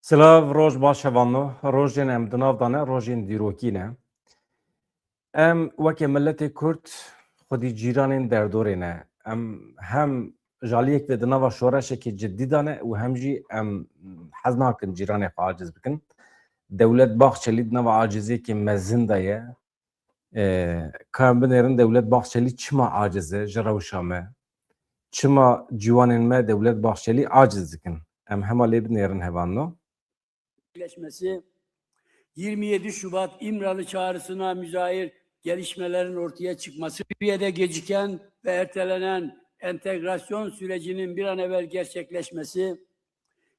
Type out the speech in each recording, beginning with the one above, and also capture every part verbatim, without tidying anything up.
Silav, roj baş hevalno. Rojên em di nav de ne, rojên dîrokî ne. Em weke miletê Kurd xwedî cîranên derdorê ne. Em hem ji aliyek ve di nava şoreşekî cidî de ne û hem jî em hez nakin cîranê xwe aciz bikin. Dewlet Bahçelî di nava aciziyekî mezin de ye. E, ka em binêrin Dewlet Bahçelî çima aciz e ji rewşa me? Çima ciwanên me Dewlet Bahçelî aciz dikin? Em hema lê binêrin hevalno. Gerçekleşmesi, yirmi yedi Şubat İmralı çağrısına müzahir gelişmelerin ortaya çıkması, Suriye'de geciken ve ertelenen entegrasyon sürecinin bir an evvel gerçekleşmesi,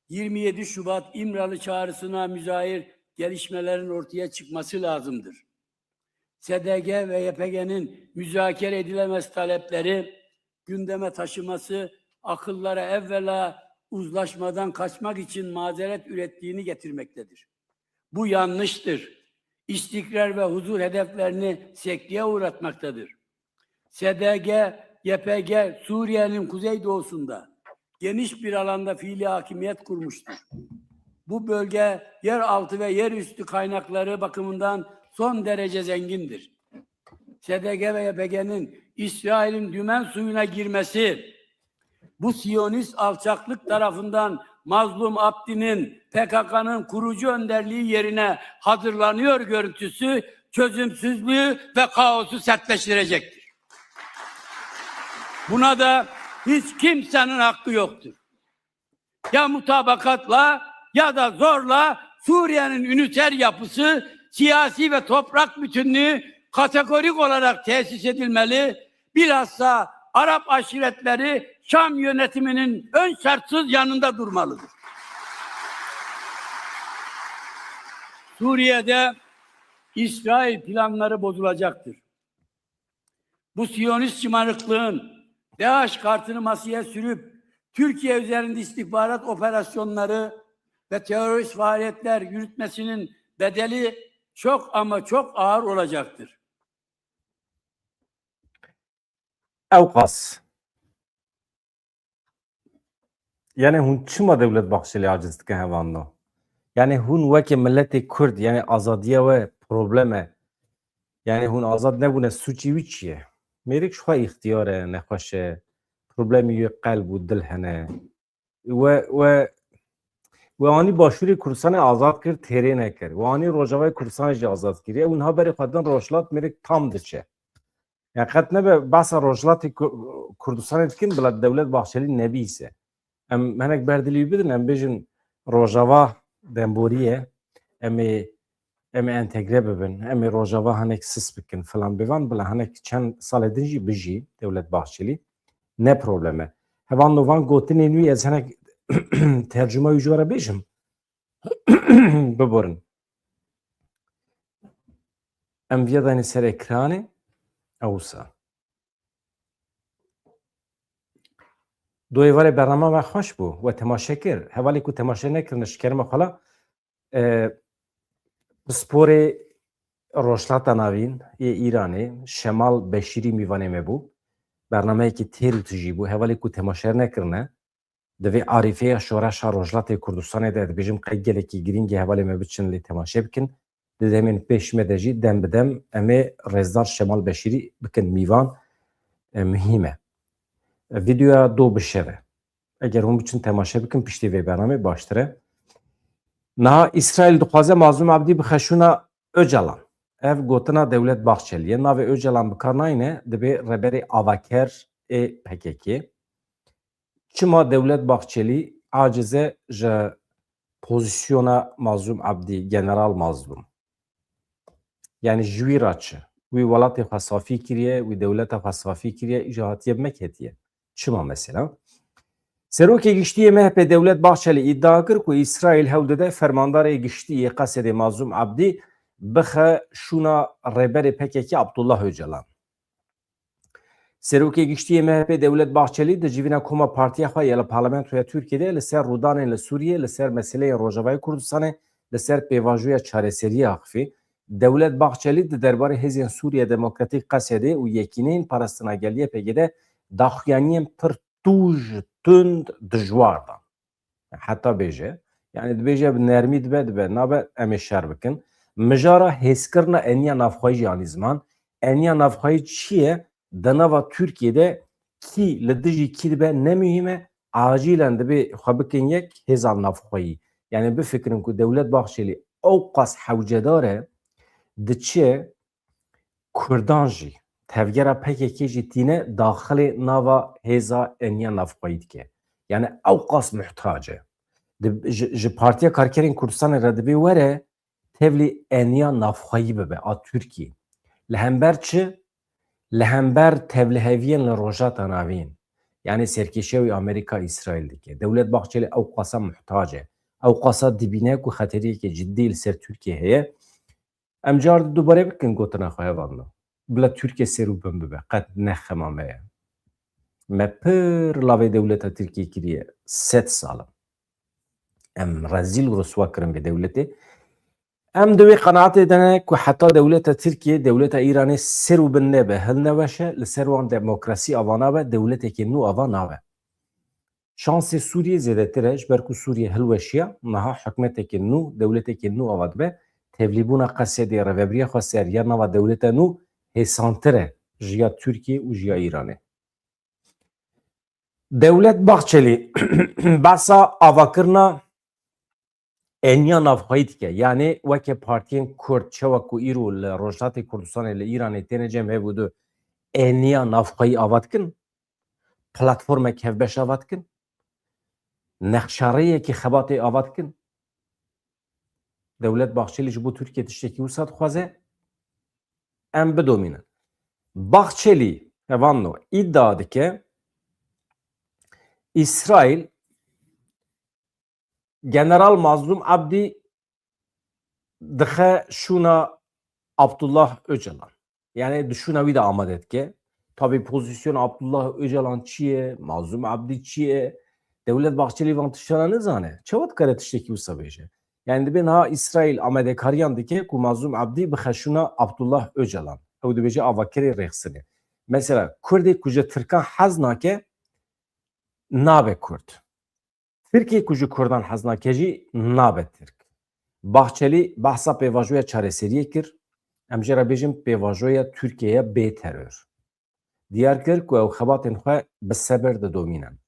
yirmi yedi Şubat İmralı çağrısına müzahir gelişmelerin ortaya çıkması lazımdır. S D G ve Y P G'nin müzakere edilemez talepleri gündeme taşıması akıllara evvela uzlaşmadan kaçmak için mazeret ürettiğini getirmektedir. Bu yanlıştır. İstikrar ve huzur hedeflerini sekteye uğratmaktadır. S D G, Y P G Suriye'nin kuzeydoğusunda geniş bir alanda fiili hakimiyet kurmuştur. Bu bölge yeraltı ve yerüstü kaynakları bakımından son derece zengindir. S D G ve Y P G'nin İsrail'in dümen suyuna girmesi, bu Siyonist alçaklık tarafından Mazlum Abdi'nin P K K'nın kurucu önderliği yerine hazırlanıyor görüntüsü çözümsüzlüğü ve kaosu sertleştirecektir. Buna da hiç kimsenin hakkı yoktur. Ya mutabakatla ya da zorla Suriye'nin üniter yapısı, siyasi ve toprak bütünlüğü kategorik olarak tesis edilmeli. Bilhassa Arap aşiretleri Şam yönetiminin ön şartsız yanında durmalıdır. Suriye'de İsrail planları bozulacaktır. Bu Siyonist şımarıklığın DAEŞ kartını masaya sürüp Türkiye üzerinde istihbarat operasyonları ve terörist faaliyetler yürütmesinin bedeli çok ama çok ağır olacaktır. Ew qas. Yani hûn çima Dewlet Bahçelî aciz dikin hevalno? Yani hûn weke miletê Kurd, yani azadiya we problem e. Yani hûn azad nebûne, sûcî wî çi ye? Mêrik ji xwe îxtiyar e, nexweş e. Problemî wê qelb û dil hene. We, we, we anî Başûrê Kurdistanê azad kir, têrê nekir. We anî Rojavayê Kurdistanê jî azad kiriye. Û niha berê xwe din rojhilat mêrik tam diçe. Yani qet nebe behsa Rojhilatê Ku-, Kurdistanê dikin, bila Dewlet Bahçelî nebîse. Em hinek berdilî wî bidin, em bêjin Rojava demborî ye, em ê, em ê entegre bibin, em ê Rojava hinek sis bikin filan bevan, bila hinek çend salê din jî bijî Dewlet Bahçelî. Ne problem e. Hevalno, van gotinên wî ez hinek tercuma wî ji we re bêjim. Biborin. Em viya dayne ser ekranê. Ewsa. Do êvarê bernama me xweş bû. We temaşe kir. Hevalê ku temaşe nekirine, ji kerema xwe la, e, pisporê Rojhilata Navîn yê Îranê, Şemal Beşîrî mîvanê me bû. Bernameyekî têr û tijî bû. Hevalê ku temaşe nekirine, di vê arîfeya şoreşa Rojhilatê Kurdistanê de, dibêjim qey gelekî girîng e, hevalê me biçin lê temaşe bikin. Di demên pêş me de jî dem bi dem em ê Rêzdar Şemal Beşîrî bikin mîvan, e, muhîm e. E, vîdeoya do bi şev e. Eger hûn biçin temaşe bikin piştî vê bernamê baştir e. Niha Îsraîl dixwaze Mazlûm Abdî bixe şûna Ocalan. Ev gotina Dewlet Bahçelî ye. Navê Ocalan bi kar nayne, dibê reberê avaker ê P K K. Çima Dewlet Bahçelî aciz e ji pozîsyona Mazlûm Abdî, General Mazlûm? Yani ji wî re çi? Wî welatê xwe safî kiriye, wî dewleta xwe safî kiriye, îja hatiye bi me ketiye. Çima mesela? Serokê Giştî yê M H P Dewlet Bahçelî îdia kir ku Îsraîl hewl dide fermandarê giştî yê Qesedê Mazlûm Abdî bixe şûna rêberê P K K Abdullah Ocalan. Serokê Giştî yê M H P Dewlet Bahçelî di civîna koma partiya xwe ya li Parlamentoya Tirkiyê de li ser rûdanên li Sûriyê, li ser meseleyên Rojavayê Kurdistanê, li ser pêvajoya çareseriyê axifî. Dewlet Bahçelî di derbarê Hêzên Sûriya Demokratîk, Qesedê, û Yekîneyên Parastina Gel, Y P G, de daxuyaniyên pir tûj, tund, dijwar dan. Heta bêje, Yani dibêje bi nermî dibe, dibe, nabe em ê şer bikin. Mijara hêzkirina eniya navxweyî jî anî ziman. Eniya navxweyî çi ye? Di nava Tirkiyê de kî li dijî kî dibe ne muhîm e. Acîlen dibê xwe bikin yek hêza navxweyî. Yani bifikirin ku Dewlet Bahçelî ewqas hewcedar e, diçe Kurdan jî, tevgera P K K jî tîne daxilê nava hêza eniya navxweyî dike. Yani ewqas muhtac e. Di, ji, ji Partiya Karkerên Kurdistanê re dibê were tevlî eniya navxweyî bibe a Tirkiyê. Li hember çi? Li hember tevliheviyên li Rojhilata Navîn. Yani serkêşiya wî Amerîka, Îsraîl dike. Dewlet Bahçelî ewqasa muhtac e. Ewqasa dibîne ku xeteriyeke cidî li ser Tirkiyê heye. Em car di dubare bikin gotina xwe, hevalno. Bila Tirkiye ser û bin bibe. Qet ne xema me ye. Me pir lavê dewleta Tirkiye kiriye. Sed sal in. Em rezîl û riswa kirin vê dewletê. Em di wê qenaetê de ne ku heta dewleta Tirkiye, dewleta Îranê ser û bin nebe, hilneweşe, li ser wan demokrasî ava nabe, dewletekê nû ava nabe. Şansê Sûriyê zêdetir e, ji ber ku Sûriye hilweşiya, niha hikûmetekê nû, dewletekê nû ava dibe, tevlîbûna Qesedê, rêvebiriya xweser ya nava dewleta nû hêsantir e ji ya Tirkiye û ji ya Îranê. Dewlet Bahçelî behsa avakirina eniya navxweyî dike. Yanî weke partiyên Kurd, çawa ku îro li Rojhilatê Kurdistanê, li Îranê têne cem hev û du eniya navxweyî ava dikin, platformek hevbeş ava dikin, nexşareyekî xebatê ava dikin. Dewlet Bahçelî ji bo Tirkiye tiştekî wisa dixwaze, em bidomînin. Bahçelî, hevalno, îdia dike, Îsraîl General Mazlûm Abdî dixe şûna Abdullah Ocalan. Yani di şûna wî de amade dike. Tabii pozîsyona Abdullah Ocalan çi ye, Mazlûm Abdî çi ye? Dewlet Bahçelî van tiştana nizane. Çawa dikare tiştekî wisa bêje? Yani dibê niha Îsraîl amadekariyan dike ku Mazlûm Abdî bixe şûna Abdullah Ocalan. Ew dibêje avakirê rêxistinê. Mesela Kurdê ku ji Tirkan hez nake, nabe Kurd. Tirkê ku ji Kurdan hez nake jî nabe Tirk. Bahçelî behsa pêvajoya çareseriyê kir. Em jê re bêjin pêvajoya Tirkiyeya bê teror. Diyar kir ku ew xebatên xwe bi sebir didomînin.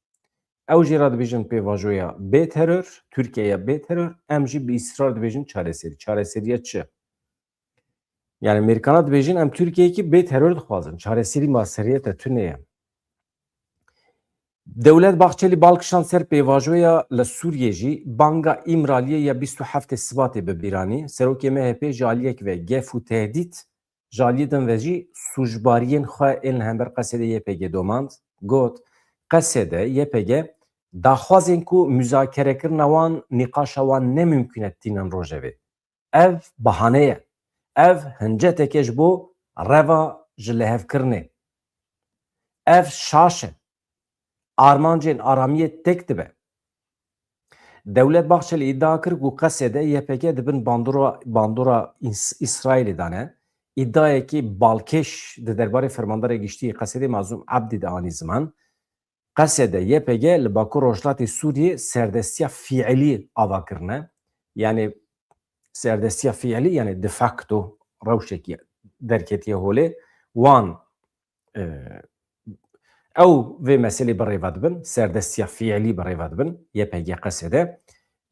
Ew jê re dibêjin pêvajoya bê teror, Tirkiyeya bê teror, em jî bi îsrar dibêjin çareserî. Çareseriya çi? Yani Mêrikana dibêjin em Tirkiyeyekî bê teror dixwazin. Çareserî maseriyete tune ye. Dewlet Bahçelî bal kişand ser pêvajoya li Sûriyê jî, banga Îmraliyê ya bîst û heftê Sibatê bi bîranî, serokê M H P ji aliyek ve gef û tehdît, ji aliyê din ve jî sûcbariyên xwe ên li hember Qesedê Y P G domand, got, Qesede, Y P G daxwazên ku muzakerekirina wan, nîqaşa wan ne mimkûn e tînin rojevê. Ev bahane ye. Ev hinceteke ji bo reva ji lihevkirinê. Ev şaş e. Armancên aramiyê têk dibe. Dewlet Bahçelî îdia kir ku Qesede Y P G di bin bandora, bandora Îs-, Îsraîlê de ne. Îdiayekî balkêş di derbarê Fermandarê Giştî yê Qesedê Mazlûm Ebdî de anî ziman. Qesede Y P G li Bakur Rojhilatê Sûriyê serdestiya fiilî ava kirine. Yani serdestiya fiilî, yani de facto rewşekî derketiye holê. Wan, e, ew vê meselê bi rêve dibin, serdestiya fiilî bi rêve dibin, Y P G Qesede.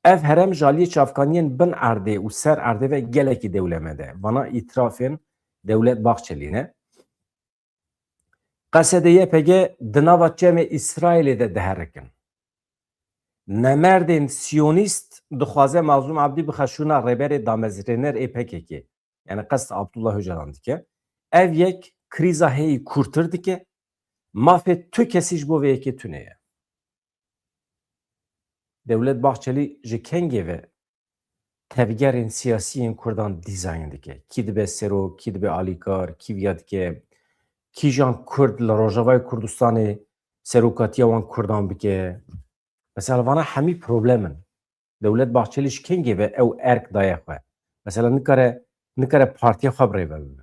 Ev herem ji aliyê çavkaniyên bin erdê û ser erdê ve gelekî dewlemend e. Vana îtirafên Dewlet Bahçelî ne. Qesede Y P G di nava çemê Îsraîlê de diherikin. Nemerdên siyonîst dixwaze Mazlûm Ebdî bixe şûna rêberê damezrêner ê P K K. Yani qest Abdullah Ocalan dike. Ev yek krîza heyî kûrtir dike. Mafê tu kesî ji bo vê yekê tune ye. Dewlet Bahçelî ji kengê ve tevgerên siyasî yên Kurdan dîzayn dike. Kî dibe serok, kî dibe alîkar, kî viya dike, kîjan Kurd li Rojavayê Kurdistanê serokatiya wan Kurdan bike. Mesela vana hemî problem in. Dewlet Bahçelî ji kengê ve ew erk daye xwe. Mesela nikare, nikare partiya xwe bi rêve bibe.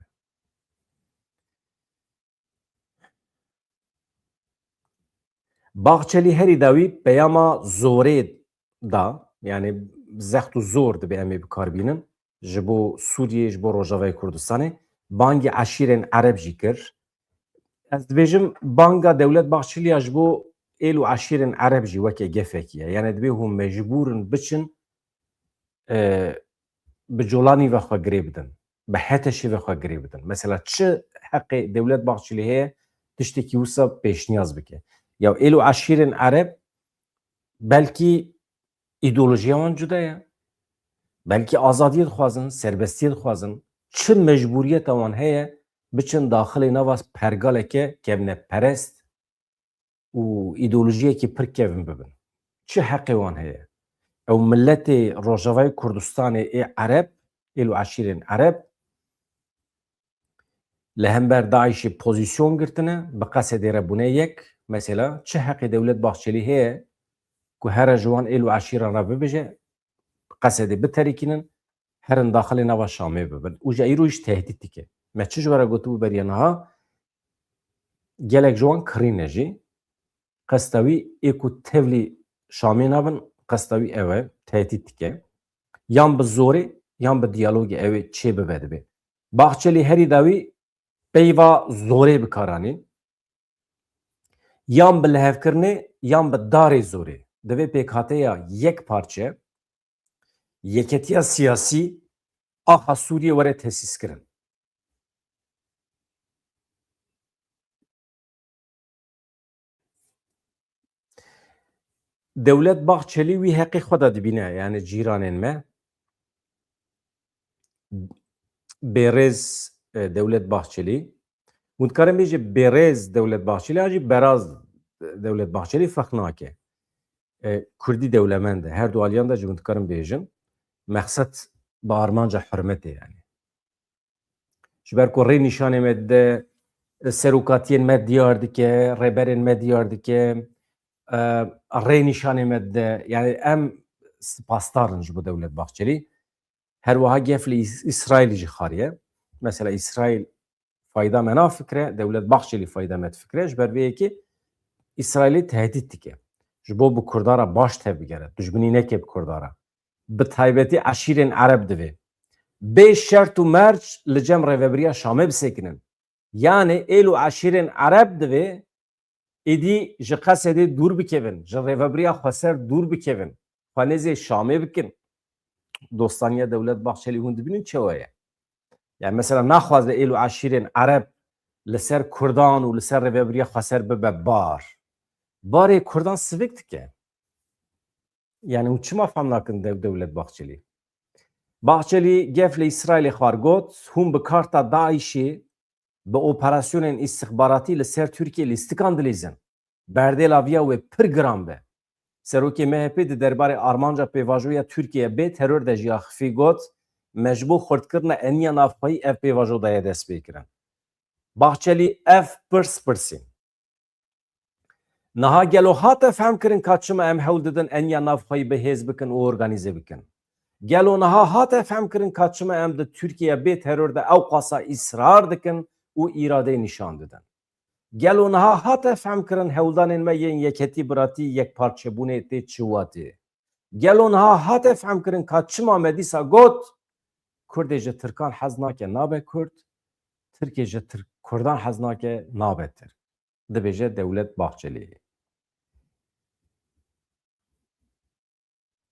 Bahçelî herî dawî peyama zorê da, yani zext û zor dibe em ê bi kar bînin. Ji bo Sûriyê, ji bo Rojavayê Kurdistanê. Bangî eşîrên Ereb jî kir. Ez dibêjim, banga Dewlet Bahçeliya ji bo êl û eşîrên Ereb jî weke gefekî ye. Yani dibê hûn mecbûr in biçin, e, bi Colanî ve xwe girê bidin, bi Heteşî ve xwe girê bidin. Mesela çi heqê Dewlet Bahçelî heye tiştekî wisa pêşniyaz bike? Ya êl û eşîrên Ereb belkî îdeolojiya wan cuda ye. Belkî azadiyê dixwazin, serbestiyê dixwazin. Çi mecbûriyeta wan heye biçin daxilê nava pergaleke kevneperest û îdeolojiyekî pir kevin bibin? Çi heqê wan heye? Ew miletê Rojavayê Kurdistanê ê Ereb, êl û eşîrên Ereb, li hember DAIŞê pozîsyon girtine, bi Qesedê re bûne yek. Mesela çi heqê Dewlet Bahçelî heye ku here ji wan êl û eşîran re bibêje, Qesedê biterikînin, herin daxilê nava Şamê bibin? Û ji îro jî tehdît dike. Me çi ji we re gotibû beriya niha? Gelek ji wan kirî ne jî. Qesta wî ê ku tevlî Şamê nabin, qesta wî ew e, tehdît dike. Yan bi zorê, yan bi diyalogê ew ê çê bibe dibe. Bahçelî herî dawî peyva zorê bi kar anî. Yan bi lihevkirinê, yan bi darê zorê. Divê pêkhateya yek parçe, yeketiya siyasî axa Sûriyê were tesîskirin. Dewlet Bahçelî wî heqê xwe de dibîne, yani cîranên me. Bêrêz, e, Dewlet Bahçelî. Hûn dikarin bêje bêrêz Dewlet Bahçelî, an jî beraz Dewlet Bahçelî, ferq nake. E, Kurdî dewlemend e. Her du aliyan de jî hûn dikarin bêjin. Mexset bi armanca hurmetê yani. Ji ber ku rê nîşanê me dide, serokatiyên me diyar dike, rêberên me diyar dike, e, rê nîşanê me dide. Yani em spasdar in ji bo Dewlet Bahçelî. Her wiha gef li Îs-, Îsraîlî jî xariye. Mesela Îsraîl fayda me nafikire, Dewlet Bahçelî fayda me difikire. Ji ber vê yekê Îsraîlê tehdît dike. Ji bo bi Kurda re baş tevbigere, dijminî neke bi Kurda re. Bi taybetî eşîrên Ereb divê bê şert û merc li cem rêvebiriya Şamê bisekinin. Yani êl û eşîrên Ereb divê êdî ji Qesedê dûr bikevin, ji rêvebiriya xweser dûr bikevin, xwe nêzê Şamê bikin. Dostaniya Dewlet Bahçelî hûn dibînin çawa ye? Yani mesela naxwaze êl û eşîrên Ereb li ser Kurdan û li ser rêvebiriya xweser bibe bar. Barê Kurdan sivik dike. Yani hûn çima fam nakin dev-, Dewlet Bahçelî? Bahçelî gef li Îsraîlê xwar, got, hûn bi karta DAIŞê, bi operasyonên îstixbaratî li ser Tirkiye lîstikan dilîzin. Berdêla viya wê pir giran be. Serokê M H P di derbarê armanca pêvajoya Tirkiye bê teror de jî axifî, got, me ji bo xurtkirina eniya navxweyî ev pêvajo daye destpêkirin. Bahçelî ev pirs pirsîn. Niha gelo hate fehmkirin ka çima em hewl didin eniya navxweyî bi hêz bikin û organîze bikin? Gelo niha hate fehmkirin ka çima em di Tirkiye bê teror de ew qasa îsrar dikin û îradeyê nîşan didin? Gelo niha hate fehmkirin hewldanên me yên yeketî, biratî, yekparçebûnê tê çi watê? Gelo niha hate fehmkirin ka çima me dîsa got, Kurdê ji Tirkan hez nake, nabe Kurd, Tirkê ji Tirk-, Kurdan hez nake, nabe Tirk? Dibêje Dewlet Bahçelî.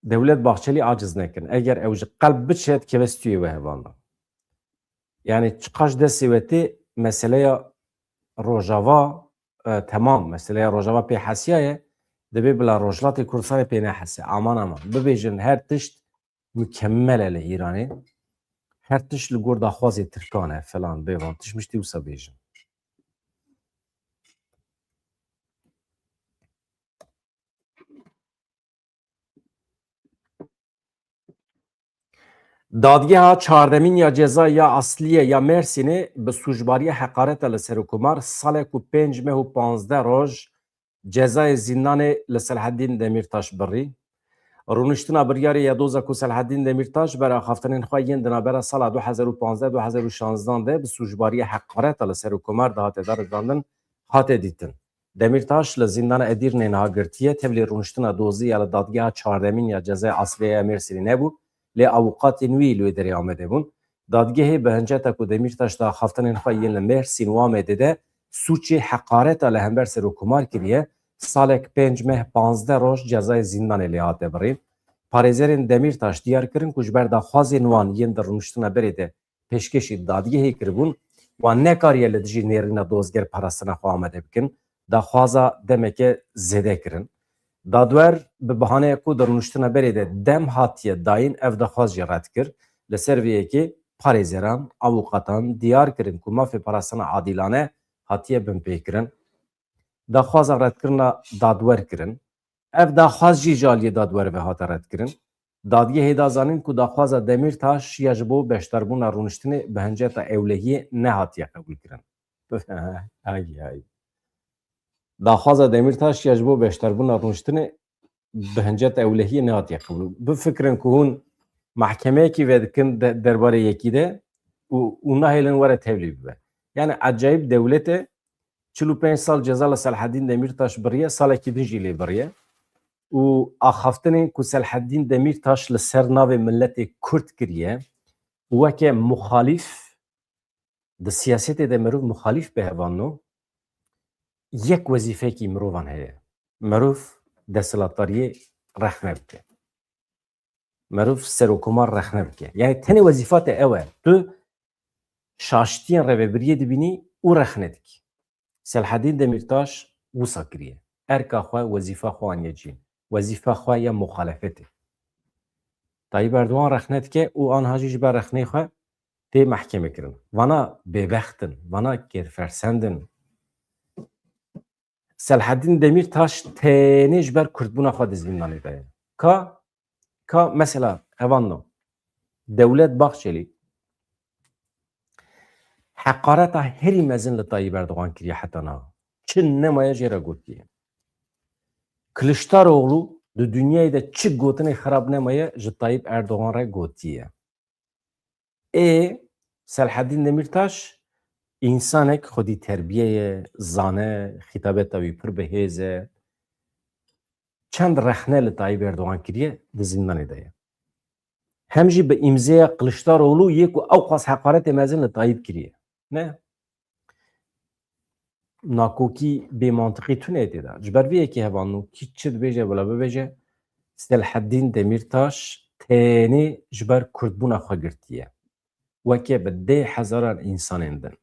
Dewlet Bahçelî aciz nekin. Eger ew ji qelb biçe, dikeve stûyê we hevalna. Yani çiqaş destê we tê, meseleya Rojava, e, temam, meseleya Rojava pê hesiyaye, dibê bila Rojhilatê Kurdistanê pê nehese. Aman aman. Bibêjin her tişt mukemmel e li Îranê. Her tişt li gor daxwazê Tirkan e, falan, bêvan. Tişt miştî wisa bêjin. Dadgeha çardemîn ya Ceza ya Asliye ya Mersînê bi sûcbariya heqareta li Serokkomar, salek û pênc meh û panzdeh roj cezayê zîndanê li Selaheddîn Demîrtaş birî. Rûniştina biryarê ya doza ku Selaheddîn Demîrtaş ber axaftinên xwe yên di navbera sala du hezar û panzdeh du hezar û şanzdan de bi sûcbariya heqareta li Serokkomar dihate darixandin, hate dîtin. Demîrtaş li zîndana Edîrnê niha girtiye, tevlî rûniştina dozî ya li dadgeha çardemîn ya cezaya Esilê ya Mêrsînê nebû, lê avûkatên wî li wê derê amade bûn. Dadgehê bi hinceta ku Demîrtaş di axaftinên xwe yên li Mêrsîn û Amedê de sûcê heqareta li hember serokkomar kiriye, salek pênc meh panzdeh roj cezayê zîndanê lê hate birîn. Parêzerên Demîrtaş diyar kirin ku ji ber daxwazên wan yên di rûniştina berê de pêşkêşî dadgehê kiribûn, wan nekariye li dijî nêrîna dozger parastina xwe amade bikin, daxwaza demeke zêde kirin. Dadwer bi bahaneya ku di rûniştina berê de dem hatiye dayîn, ev daxwaz jî red kir. Li ser vê yekê parêzeran, avûkatan diyar kirin ku mafê parastina adîlane hatiye binpêkirin. Daxwaza redkirina dadwer kirin. Ev daxwaz jî ji aliyê dadwer ve hate redkirin. Dadgehê da zanîn ku daxwaza Demîrtaş ya ji bo beşdarbûna rûniştinê bi hinceta ewlehiyê nehatiye qebûlkirin. Ay, ay. Daxwaza Demîrtaş ya ji bo beşdarbûna rûniştinê bi hinceta ewlehiyê nehatiye qebûl. Bifikirin ku hûn mehkemeyekî vedikin de, derbarê yekî de û, û nahêlin were tevlî bibe. Yani ecayîb dewlet e, çil û pênc sal ceza li Selhedîn Demîrtaş biriye, salekî din jî lê biriye. Û axaftinên ku Selhedîn Demîrtaş li ser navê miletê Kurd kiriye, weke muxalîf, di siyasetê de meriv muxalîf be hevalno, yek wezîfekî mirovan heye. Meriv desthilatdariyê rexne bike. Meriv serokkomar rexne bike. Yani tenê wezîfa te ew e. Tu şaştiyên rêvebiriyê dibînî û rexne dikî. Selhedîn Demîrtaş wisa kiriye. Erka xwe, wezîfa xwe aniye cîn. Wezîfa xwe ya muxalefetê. Tayyip Erdogan rexne dike û anha jî ji ber rexneyê xwe tê mehkeme kirin. Vana bêbext in, vana kêrfersend in. Selhedîn Demîrtaş tenê ji ber kurdbûna xwe di zîndanê de ye. Ka, ka mesela hevalno, Dewlet Bahçelî heqareta herî mezin li Tayyip Erdogan kiriye heta niha. Çi nemaye jê re gotiye. Kiliçdaroglu di dinyayê de çi gotinê xirab nemaye ji Tayyip Erdogan re gotiye. Ê Selhedîn Demîrtaş însanek xwedî terbiye ye, zane, xîtabeta wî pir bi hêz e. Çend rexne li Tayyip Erdogan kiriye, di zîndanê de ye. Hem jî bi îmzeya Kiliçdaroglu yê ku ew qas heqaretê mezin li Tayyip kiriye. Ne? Nakokî bêmantiqî tune ye tê de. Ji ber vê yekê hevalno kî çi dibêje wila bibêje, Selhedîn Demîrtaş tenê ji ber kurdbûna xwe girtiye. Weke bi dê hezaran însanên din.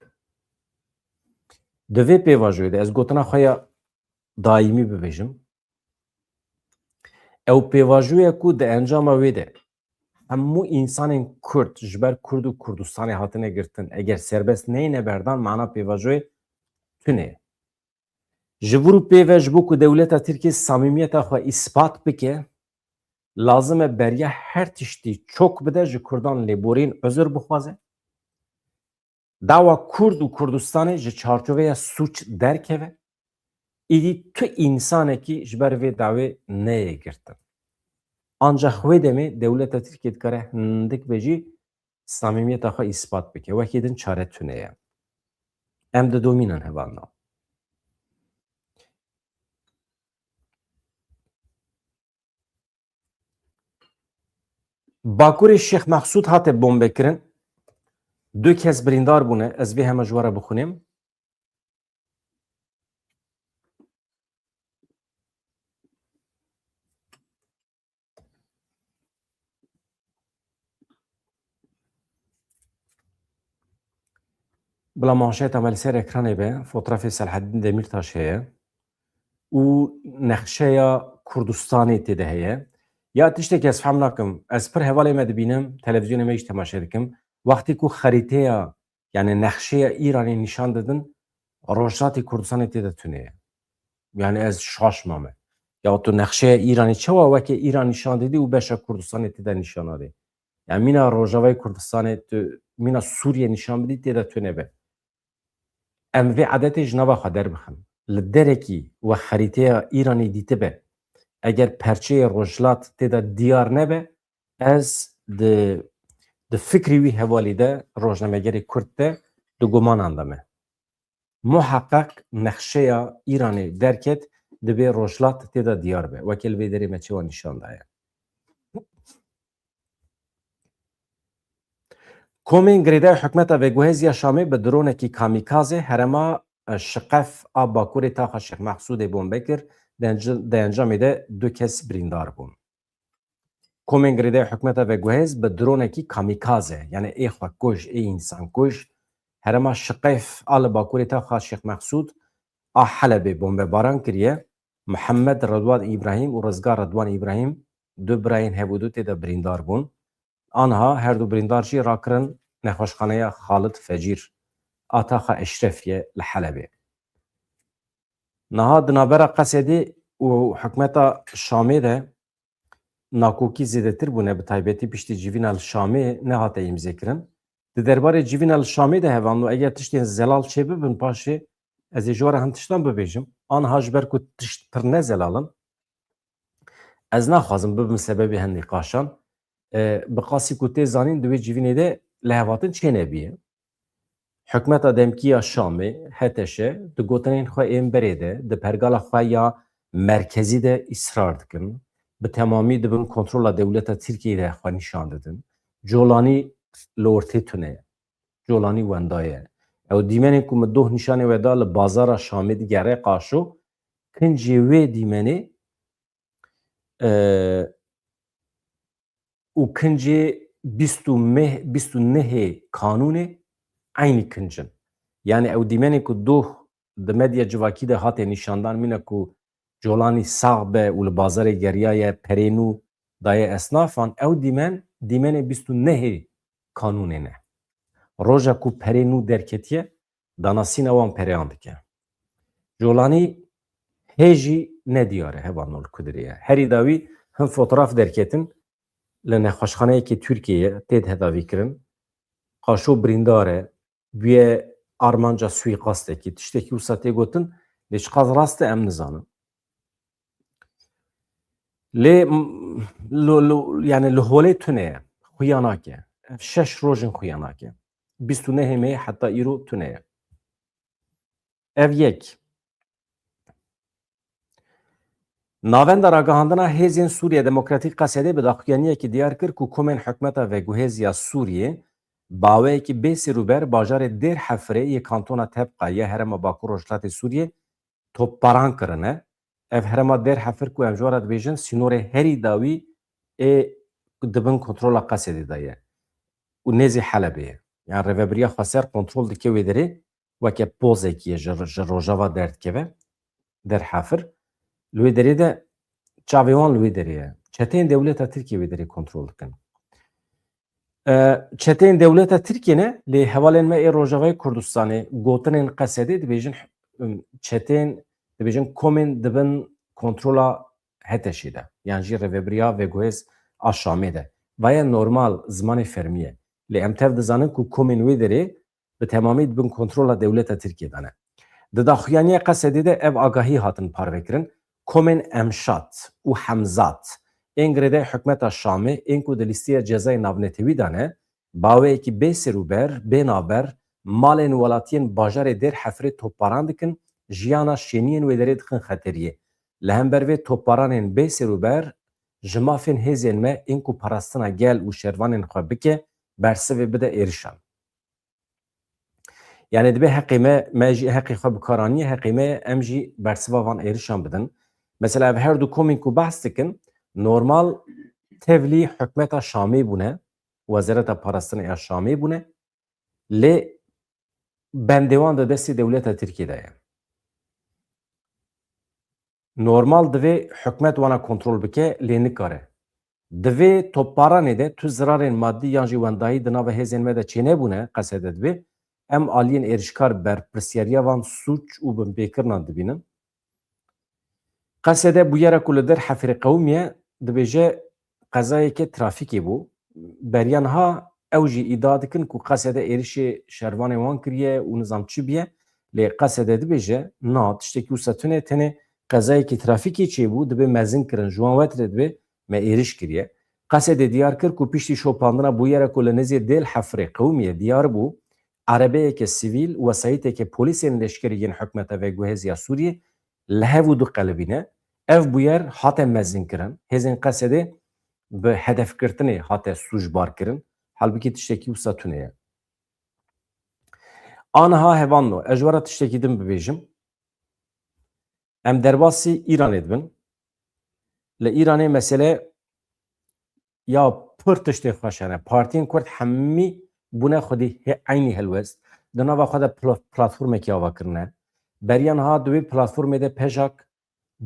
Di vê pêvajoyê de ez gotina xwe ya daîmî bibêjim. Ew pêvajoya ku di encama wê de hemû însanên Kurd ji ber Kurd û Kurdistanê hatine girtin, eger serbest neyne berdan, mana pêvajoyê tune ye. Ji vir û pê ve ji bo ku dewleta Tirkiyê samîmiyeta xwe îspat bike, lazim e beriya her tiştî çok bide, ji Kurdan lêborîn, uzur bixwaze. Dawa Kurd û Kurdistanê ji çarçoveya sûc derkeve. Îdî tu însanekî ji ber vê dawê neyê girtin. Ancax wê demê dewleta Tirkiyê dikare hindik be jî samîmiyeta xwe îspat bike. Wekî din çare tune ye. Em didomînin hevalno. Bakurê Şêx Mexsûd hate bombekirin. Du kes birîndar bûne. Ez vê heme ji we re bixwînim. Bila manşeta me li ser ekranê be, fotrafê Selhedîn Demîrtaş heye û nexşeya Kurdistanê tê de heye. Ya tiştek ez fehm nakim, ez pir hevalê me dibînim, televîzyonê me jî temaşe dikim. Wextê ku xerîteya, yani nexşeya Îranê nîşan didin, Rojhilatê Kurdistanê tê de tune ye. Yani ez şaş mame. Ya tu nexşeya Îranê çawa weke Îran nîşan didî û beşa Kurdistanê tê de nîşan nadê? Yani mîna Rojavayê Kurdistanê, tu mîna Sûriye nîşan bidî, tê de tune be. Em vê edetê ji nava xwe derbixin. Li derekî we xerîteya Îranê dîtibe, eger perçeyê Rojhilat tê de diyar nebe, ez di, di fikrê wî hevalî de, rojnamegerê Kurd de, di gumanan de me. muheqeq nexşeya Îranê derket, divê rojhilat tê de diyar be. Weke li vê derê me çawa nîşan daye. Komên girêdayî hikûmeta veguhêz ya Şamê bi dronekî kamîkaze herêma, e, Şiqef a bakurê taxa Şêx Mehsûdê bombe kir, di enc-, di encamê de du kes birîndar bûn. Komên girêdayî hikûmeta veguhêz bi dronekî kamîkaze, yani ê xwekuj, ê însankuj, herêma Şiqef a li bakurê taxa Şêx Mehsûd a Helebê bombebaran kiriye. Mihemed Redwan Îbrahîm û Rizgar Redwan Îbrahîm du birayên hevûdu tê de birîndar bûn. Anha her du birîndar jî rakirin nexweşxaneya Xalid Fecîr a taxa Eşrefiyê li Helebê. Niha di navbera Qesedê û hikûmeta Şamê de nakokî zêdetir bûne, bi taybetî piştî civîna li Şamê nehate îmzêkirin. Di derbarê civîna li Şamê de hevalno, eger tiştên zelal çêbibin paşê, ez ê ji we re hin tiştan bibêjim. Anha ji ber ku tişt pir ne zelal in, ez naxwazim bibim sebebê hin nîqaşan. E, bi qasî ku tê zanîn, di wê civînê de lihevhatin çênebiye. Hikûmeta demkî ya Şamê, H T Ş, di gotinên xwe ên berê de, di pergala xwe ya merkezî de îsrar dikin. Bi temamî di bin kontrola dewleta Tirkiyeyê de xwe nîşan didin. Colanî li ortê tune ye. Colanî wenda ye. Ew dîmenên ku min doh nîşanê we da li bazara Şamê digere qaşo, kincê wê dîmenê, e, û kincê bîst û meh-, bîst û nehê kanûnê eynî kinc in. Yani ew dîmenê ku doh di medya civakî de hate nîşandan, mîna ku Colanî sax be û li bazarê geriyaye, perê nû daye esnafan, ew dîmen, dîmenê bîst û nehê kanûnê ne. Roja ku perê nû derketiye, danasîna wan pereyan dike. Colanî hê jî nediyar e, hevalno, li ku dirê ye. Herî dawî hin fotograf derketin, li nexweşxaneyekî Tirkiyeyê tê tedavîkirin. Qaşo birîndar e, bûye armanca suîqastekî, tiştekî wisa tê gotin, lê çiqas rast e em nizanin. Lê, m-, lo, lo, yani li holê tune ye, xuya nake. Ev şeş rojên xuya nake. Bîst û nehê meyê heta îro tune ye. Ev yek. Navenda Ragihandina Hêzên Sûriye Demokratîk, Qesedê, bi daxuyaniyekî diyar kir ku komên hikûmeta veguhêz ya Sûriyê baweyekî bê serûber bajarê Dêr Hefirê yê kantona Tebqa ya herêma Bakur Rojhilatê Sûriyê topbaran kirine. Ev herêma Dêr Hefir ku em ji we re dibêjin sînorê herî dawî ê di bin kontrola Qesedê de ye û nêzî Helebê ye. Yani rêvebiriya Xweser kontrol dike wê derê, weke pozekî ye, ji, ji rojava derdikeve, Dêr Hefir. Li wê derê de çavê wan li wê derê ye. Çeteyên dewleta Tirkiyê wê derê kontrol dikin. E, çeteyên dewleta Tirkiyê ne, lê hevalên me ê Rojavayê Kurdistanê gotinên Qesedê dibêjin, em, çeteyên, dibêjin komên di bin kontrola H T Ş'ê de, yan jî rêvebiriya veguhêz a Şamê de. Vaya normal, zimanê fermî ye. Lê em tev dizanin ku komên wê derê bi temamî di bin kontrola dewleta Tirkiyê de ne. Di daxuyaniya Qesedê de ev agahî hatin parvekirin, komên Emşat û Hemzat ên girêdayî hikûmeta Şamê, ên ku di lîsteya cezayê navnetewî de ne, baweyekî bê serûber, bê navber, malên welatiyên bajarê Dêr Hefirê topbaran dikin, jiyana şêniyên wê derê dixin xeteriyê. Li hember vê topbaranên bê serûber, ji mafên hêzên me ên ku parastina gel û şervanên xwe bike, bersivê bide êrişan. Yani dibe heqê me, me jî heqê xwe bi kar aniye, heqê me ye, em jî bersiva van êrişan bidin. Mesela ev her du komên ku behs dikin, normal tevlî hikûmeta Şamê bûne, Wezareta Parastinê ya Şamê bûne, lê bendê wan di destê dewleta Tirkiyê de ye. Normal divê hikûmet wana kontrol bike, lê nikare. Di vê topbaranê de tu zirarên madî yan jî wendahî di nava hêzên me de çênebûne, Qesede dibê em aliyên êrişkar berpirsyariya van sûc û binpêkirinan dibînin. Qesede bûyera ku li Dêr Hefirê qewimiye, dibêje qezayeke trafîkê bû. Beriya niha ew jî îdia dikin ku Qesede êrişê şervanê wan kiriye û nizam çi biye. Lê Qesede dibêje, na, tiştekî wisa tune, tenê qezayekî trafîkê çêbû, dibe mezin kirin, ji wan wetre dibe me êriş kiriye. Qesede diyar kir ku piştî şopandina bûyera ku li nêzî Dêr Hefirê qewimiye diyar bû, erebeyeke sivîl, wesayîteke polîsên leşkerî yên hikûmeta veguhêz ya Sûriyê li hev û du qelibîne. Ev bûyer hate mezinkirin. Hêzên Qesedê bi hedefgirtinê hate sûcbar kirin. Halbikî tiştekî wisa tune ye. Aniha hevanno, ez ji we re tiştekî din bibêjim. Em derbasî Îranê dibin. Li Îranê mesele ya pir tiştê xweş hene. Partiyên Kurd hemî bûne xwedî hê-, eynî helwest. Di nava xwe de pla-, platformekî ava kirine. Beriya niha di wê platformê de PJAK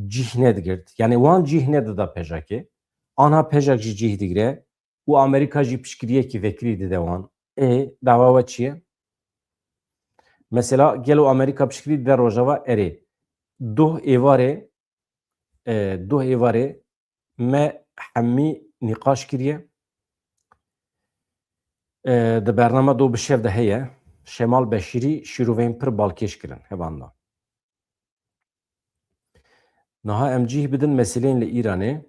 cîh nedigirt. Yanî wan cîh nedida PJAKê. Anha PJAK jî cîh digire û Amerîka jî piştgiriyekî vekirî dide wan. Ê, dawa we çi ye? Mesela gelo Amerîka piştgirî dide Rojava? Erê. Doh êvarê, e, doh êvarê me hemî nîqaş kiriye. E, di bernama do bi şev de heye. Şemal Beşîrî şîroveyên pir balkêş kirin hevandan. Niha em cîh bidin meseleyên li Îranê.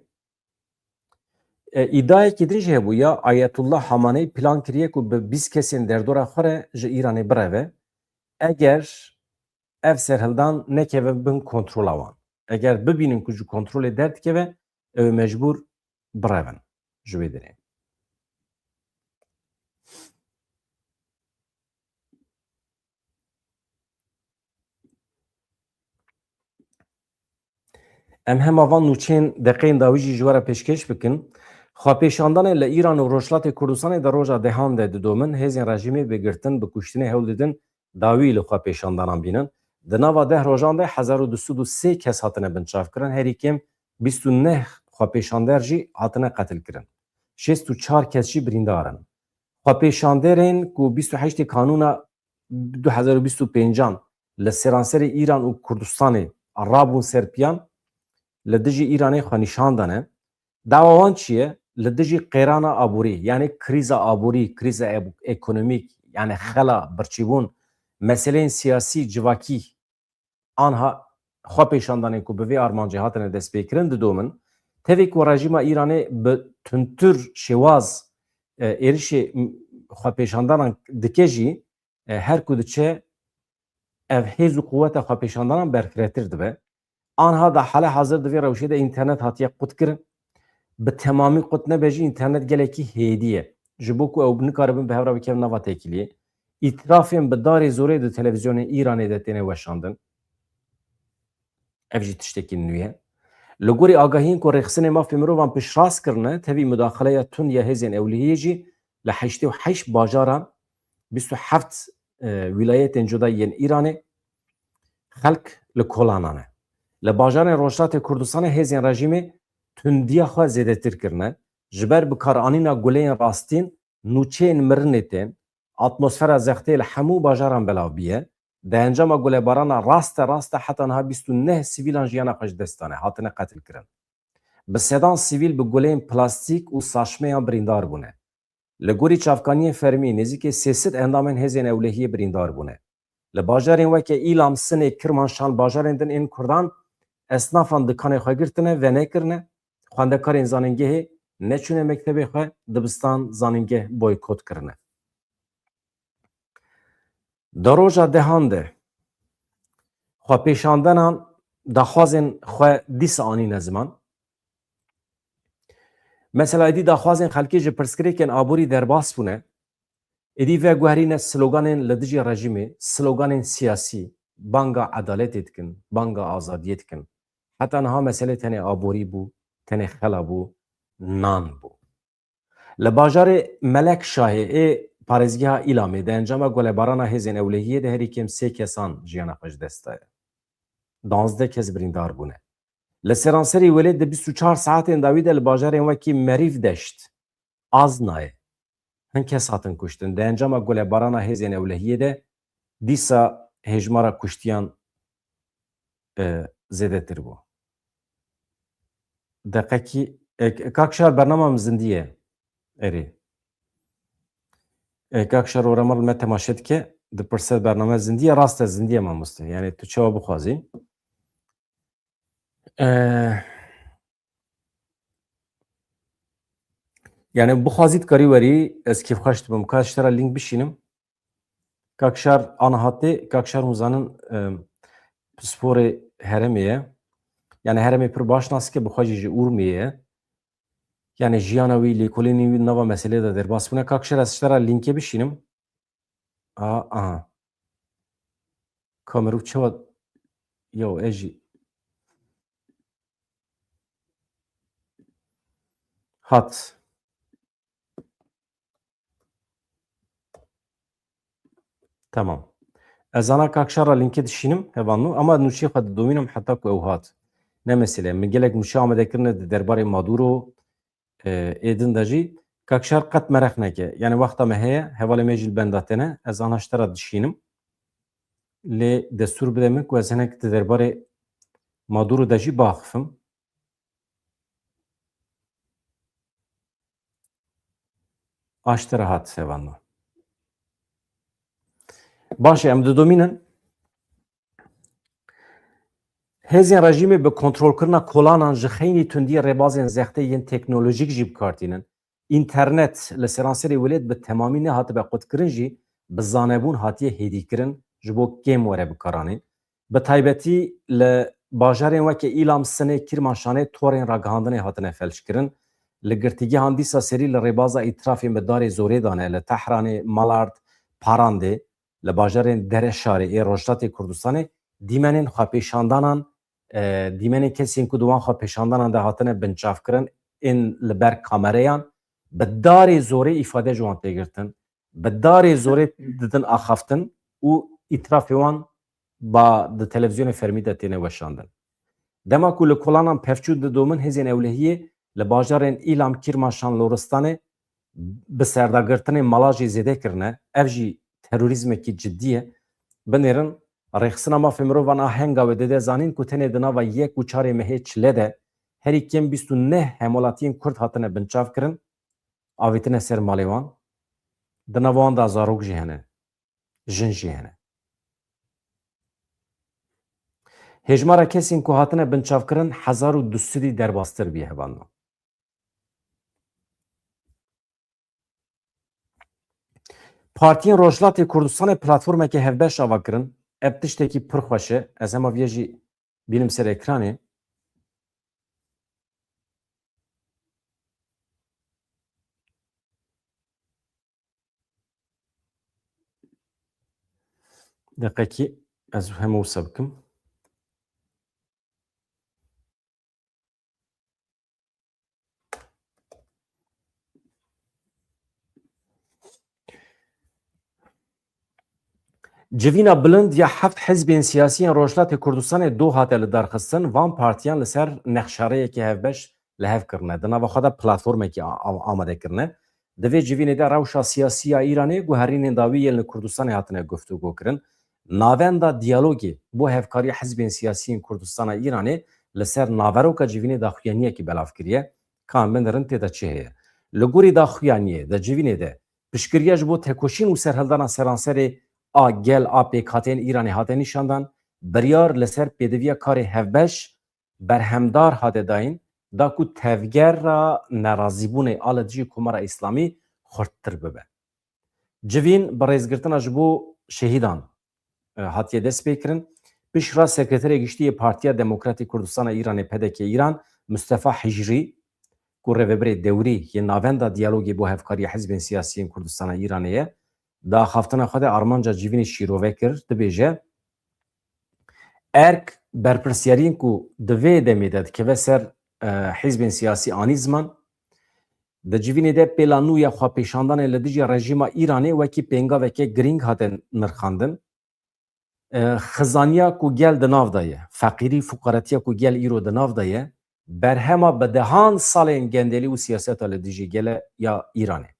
E, îdiayekî din jî hebû ya Ayetullah Hamaney plan kiriye ku bi bîst kesên derdora xwe re ji Îranê bireve. Eger ev serhildan nekeve bin kontrola wan. Eger bibînin ku ji kontrolê derdikeve, ew ê mecbûr birevin ji wê derê. Em hema van nûçeyên deqeyên dawî jî ji we re pêşkêş bikin. Xwepêşandanên li Îran û Rojhilatê Kurdistanê di roja dehan de didomin, hêzên rejîmê bi girtin, bi kuştinê hewl didin dawî li xwepêşandanan bînin. Di nava deh rojan de hezar û du sed û sê kes hatine binçavkirin, herî kêm bîst û neh xwepêşander jî hatine qetilkirin. Şêst û çar kes jî birîndar in. Xwepêşanderên ku bîst û heştê Kanûna du hezar û bîst û pêncan li seranserê Îran û Kurdistanê rabûn ser piyan, li dijî Îranê xwe nîşan dane. Dawa wan çi ye? Li dijî qêrana aborî, yanî krîza aborî, krîza e-, ekonomîk, yanî xela, birçîbûn, meseleyên siyasî, civakî, anha xwepêşandanên ku bi vê armancê hatine destpêkirin didomin. Tevî ku rejîma Îranê bi tundtir şêwaz, e, êrişê, m-, xwepêşandanan dike jî, e, her ku diçe ev hêz û quweta xwepêşandanan berfirehtir dibe. Anha da hale hazir di vê rewşê de înternet hatiye qutkirin. Bi temamî qut nebe jî înternet gelekî hêdî ye. Ji bo ku ew nikaribin bi hev re bikevin nava têkiliyê. Îtirafên bi darê zorê di televîzyonên Îranê de têne weşandin. Ev jî tiştekî nû ye. Li gorî agahiyên ku rêxistinên mafê mirovan piştrast kirine, tevî mudaxaleya tund ya hêzên ewlehiyê jî li heştê û heşt bajaran, bîst û heft, e, wîlayetên cuda yên Îranê xelk li kolanan e. Li bajarên Rojhilatê Kurdistanê hêzên rejîmê tundiya xwe zêdetir kirine. Ji ber bikaranîna guleyên rastîn, nûçeyên mirinê tên, atmosfera zextê li hemû bajaran belav bûye. Di encama gulebarana raste raste heta niha bîst û neh sivîlan jiyana xwe ji dest dane, hatine qetilkirin. Bi sedan sivîl bi guleyên plastîk û saçmeyan birîndar bûne. Li gorî çavkaniyên fermî, nêzîkî sê sed endamên hêzên ewlehiyê birîndar bûne. Li bajarên weke Îlam, Sinê, Kirmanşan, bajarên din ên Kurdan, esnafan dikanê xwe girtine, venekirine, xwendekarên zanîngehê neçûne mektebê xwe, dibistan, zanîngeh boykot kirine. Di roja dehan de xwepêşandenan daxwazên xwe dîsa anîne ziman. Mesela êdî daxwazên xelkê ji pirsgirêkên aborî derbas bûne. Êdî veguherîne sloganên li dijî rejîmê, sloganên siyasî, banga edaletê dikin, banga azadiyê dikin. Heta niha meselê tenê aborî bû, tenê xela bû, nan bû. Li bajarê Melek Şahê ê parêzgeha Îlamê di encama gulebarana hêzên ewlehiyê de herî kêm sê kesan jiyana xwe ji dest daye. Duwazdeh kes birîndar bûne. Li seranserî welêt di bîst û çar saetên dawî de li bajarên wekî Merîv Deşt, Aznayê hin kes hatin kuştin. Di encama gulebarana hêzên ewlehiyê de dîsa hêjmara kuştiyan, e, zêdetir bû. Deqekî, e, Kak Şar, bernama min zindî ye. Erê. E, Kak Şar Oremal me temaşe dike, dipirse bername zindî ye, rast e, zindî ye mamoste. Yani tu çawa bixwazî. E, yani bixwazî dikarî werî, ez kêfxweş dibim. Ka ez ji te re link bişînim. Kakşar ana hatê, Kakşar hûn zanin, e, pisporê herêmê ye. Yani herêmê pir baş nas ke, bi xwe jî ji Urmiyê ye. Yani jiyana wî, lêkolînên wî nava meselê de derbas bûne. Kakşar ez ji te re lînkê bişînim. A, aha. Kamerû çawa? Yo, ez jî. Hat. Tamam. Ez ana Kakşar ra lînkê dişînim, hevalno, ama nûçeyê xwe didomînim heta ku ew hat. Ne mesele. Min gelek nûçe amade kirine di derbarê Maduro, e, ê din de jî. Kakşar qet mereq neke. Yani wexta me heye, hevalê me jî li benda te ne. Ez ana ji te ra dişînim. Lê destûr bide min ku ez hinek di derbarê Maduro de jî biaxifim. A ji te re hat, hevalno. Baş e, em didomînin. Hêzên rejîmê bi kontrolkirina kolanan ji xeynî tundiyê rêbazên zextê yên teknolojîk jî bi kar tînin. Înternet li seranserê welêt bi temamî nehatibe qutkirin jî bi zanebûn hatiye hêdîkirin ji bo kêm were bikaranîn. Bi taybetî li bajarên weke Îlam, Sinê, Kîrmanşanê torên ragihandinê hatine felçkirin. Li girtîgehan dîsa serî li rêbaza îtirafên bi darê zorê de ne, li Tehranê, Malard, Parandê, li bajarên Dereşarê ê Rojhilatê Kurdistanê dîmenên xwepêşandanan, e, dîmenên kesên ku di wan xwepêşandanan de hatine binçavkirin ên li ber kamereyan bi darê zorê îfade ji wan tê girtin. Bi darê zorê didin axaftin û îtirafê wan ba di televîzyonê fermî de têne weşandin. Dema ku li kolanan pevçûn didomin, hêzên ewlehiyê li bajarên Îlam, Kîrmanşan, Loristanê bi serdagirtinê mala jî zêde kirine. Ev jî terorîzmekî cidî ye. Binêrin, Rêxistina Mafê Mirovan a Hengawê dide zanîn ku tenê di nava yek û çarê mehê çile de herî kêm bîst û neh hemwelatiyên Kurd hatine binçavkirin, avêtine ser malê wan. Di nava wan de zarok jî hene, jin jî hene. Hêjmara kesên ku hatine binçavkirin hezar û du sedî derbastir bûye, hevalno. Partiyên Rojhilatê Kurdistanê platformeke hevbeş ava kirin. Ev tiştekî pir xweş e. Ez hema vê jî bînim ser ekranê. Deqekî ez hema wisa bikim. Civîna bilind ya heft hizbên siyasî yên Rojhilatê Kurdistanê do hate lidarxistin, van partiyan li ser nexşareyekê hevbeş li hev kirine. Di nava xwe de platformekî a-, a-, amade kirine. Di vê civînê de rewşa siyasî ya Îranê, guherînên dawî yên li Kurdistanê hatine guftûgo kirin. Navenda diyalogê bo hevkariya hizbên siyasî yên Kurdistana Îranê li ser naveroka civînê daxuyaniyekî belav kiriye. Ka em binêrin tê de çi heye. Li gorî daxuyaniyê di civînê de piştgiriya ji bo tekoşîn û serhildana seranserê a gel a pêkhateyên Îranê hate nîşandan, biryar li ser pêdiviya karê hevbeş berhemdar hate dayîn, da ku tevgera nerazîbûnê a li dijî Komara Îslamî xurttir bibe. Civîn bi rêzgirtina ji bo şehîdan, e, hatiye destpêkirin. Piştre Sekreterê Giştî yê Partiya Demokratî Kurdistana Îranê, P D K Îran, Mustafa Hicrî, ku rêvebirê dewrî yê Navenda Diyalogê bo Hevkariya Hizbên Siyasî yên Kurdistana Îranê ye, di axaftina xwe de armanca civînê şîrove kir, dibêje, Erk berpirsiyariyên ku di vê demê de dikeve ser, e, hizbên siyasî anî ziman, di civînê de pêla nû ya xwepêşandanê li dijî rejîma Îranê wekî pêngaveke girîng hate nirxandin. E, xizaniya ku gel di nav de ye, feqîrî, fuqaretiya ku gel îro di nav de ye, berhema bi dehan salên gendelî û siyaseta li dijî gele ya Îranê.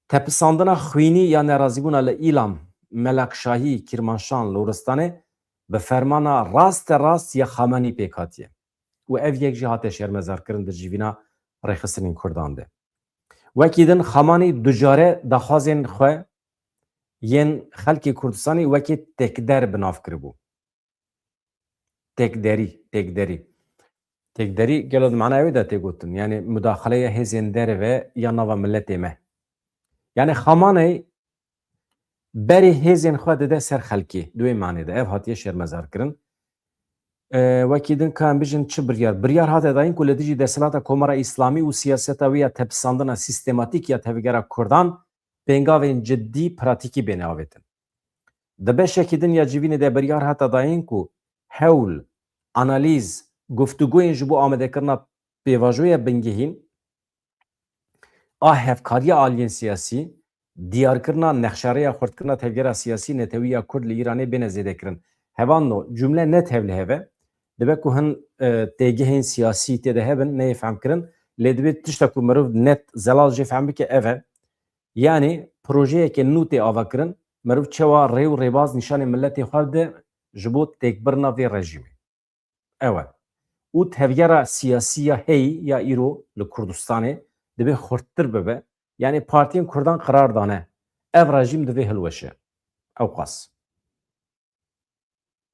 Tepisandina xwînî ya nerazîbûna li Îlam, Melakşahî, Kîrmanşan, Loristanê bi fermana raste rast ya Xamenî pêk hatiye û ev yek jî hate şermezarkirin di civîna rêxistinên Kurdan de. Wekî din Xamenî du care daxwazên xwe yên xelkê Kurdistanê wekî têkder bi nav kiribû. Têkderî, têkderî. Têkderî gelo di mana wê de tê gotin. Yani mudaxaleya hêzên derve ya nava miletê me. Yani Xamenei berê hêzên xwe dide ser xelkê. Di wê manê de ev hatiye şermezarkirin. E, wekî din ka em bijin çi biryar? Biryar hate dayîn ku li dijî desthilata Komara Îslamî û siyaseta wê ya tepisandina sîstematîk ya tevgera Kurdan pêngavên cidî pratîkî bêne avêtin. Di beşekî din ya civînê de biryar hate dayîn ku hewl, analîz, guftûgoyên ji bo amadekirina pêvajoya bingehîn a hevkariya aliyên siyasî, diyarkirina nexşareya xurtkirina tevgera siyasî netewî ya Kurd li Îranê bêne zêdekirin. Hevalno, cumle ne tevlihev e. Dibe ku hin, e, têgehên siyasî tê de hebin, neyê fehmkirin, lê divê tişta ku mirov net zelal jê fehm bike ev e. Yanî projeyeke nû tê avakirin, mirov çawa rê û rêbaz nîşanê miletê xwe bide ji bo têkbirina vê rejîmê. Ew e. Û tevgera siyasî ya heyî ya îro li Kurdistanê divê xurttir bibe. Yanî partiyên Kurdan qirar dane. Ev rejîm divê hilweşe. Ewqas.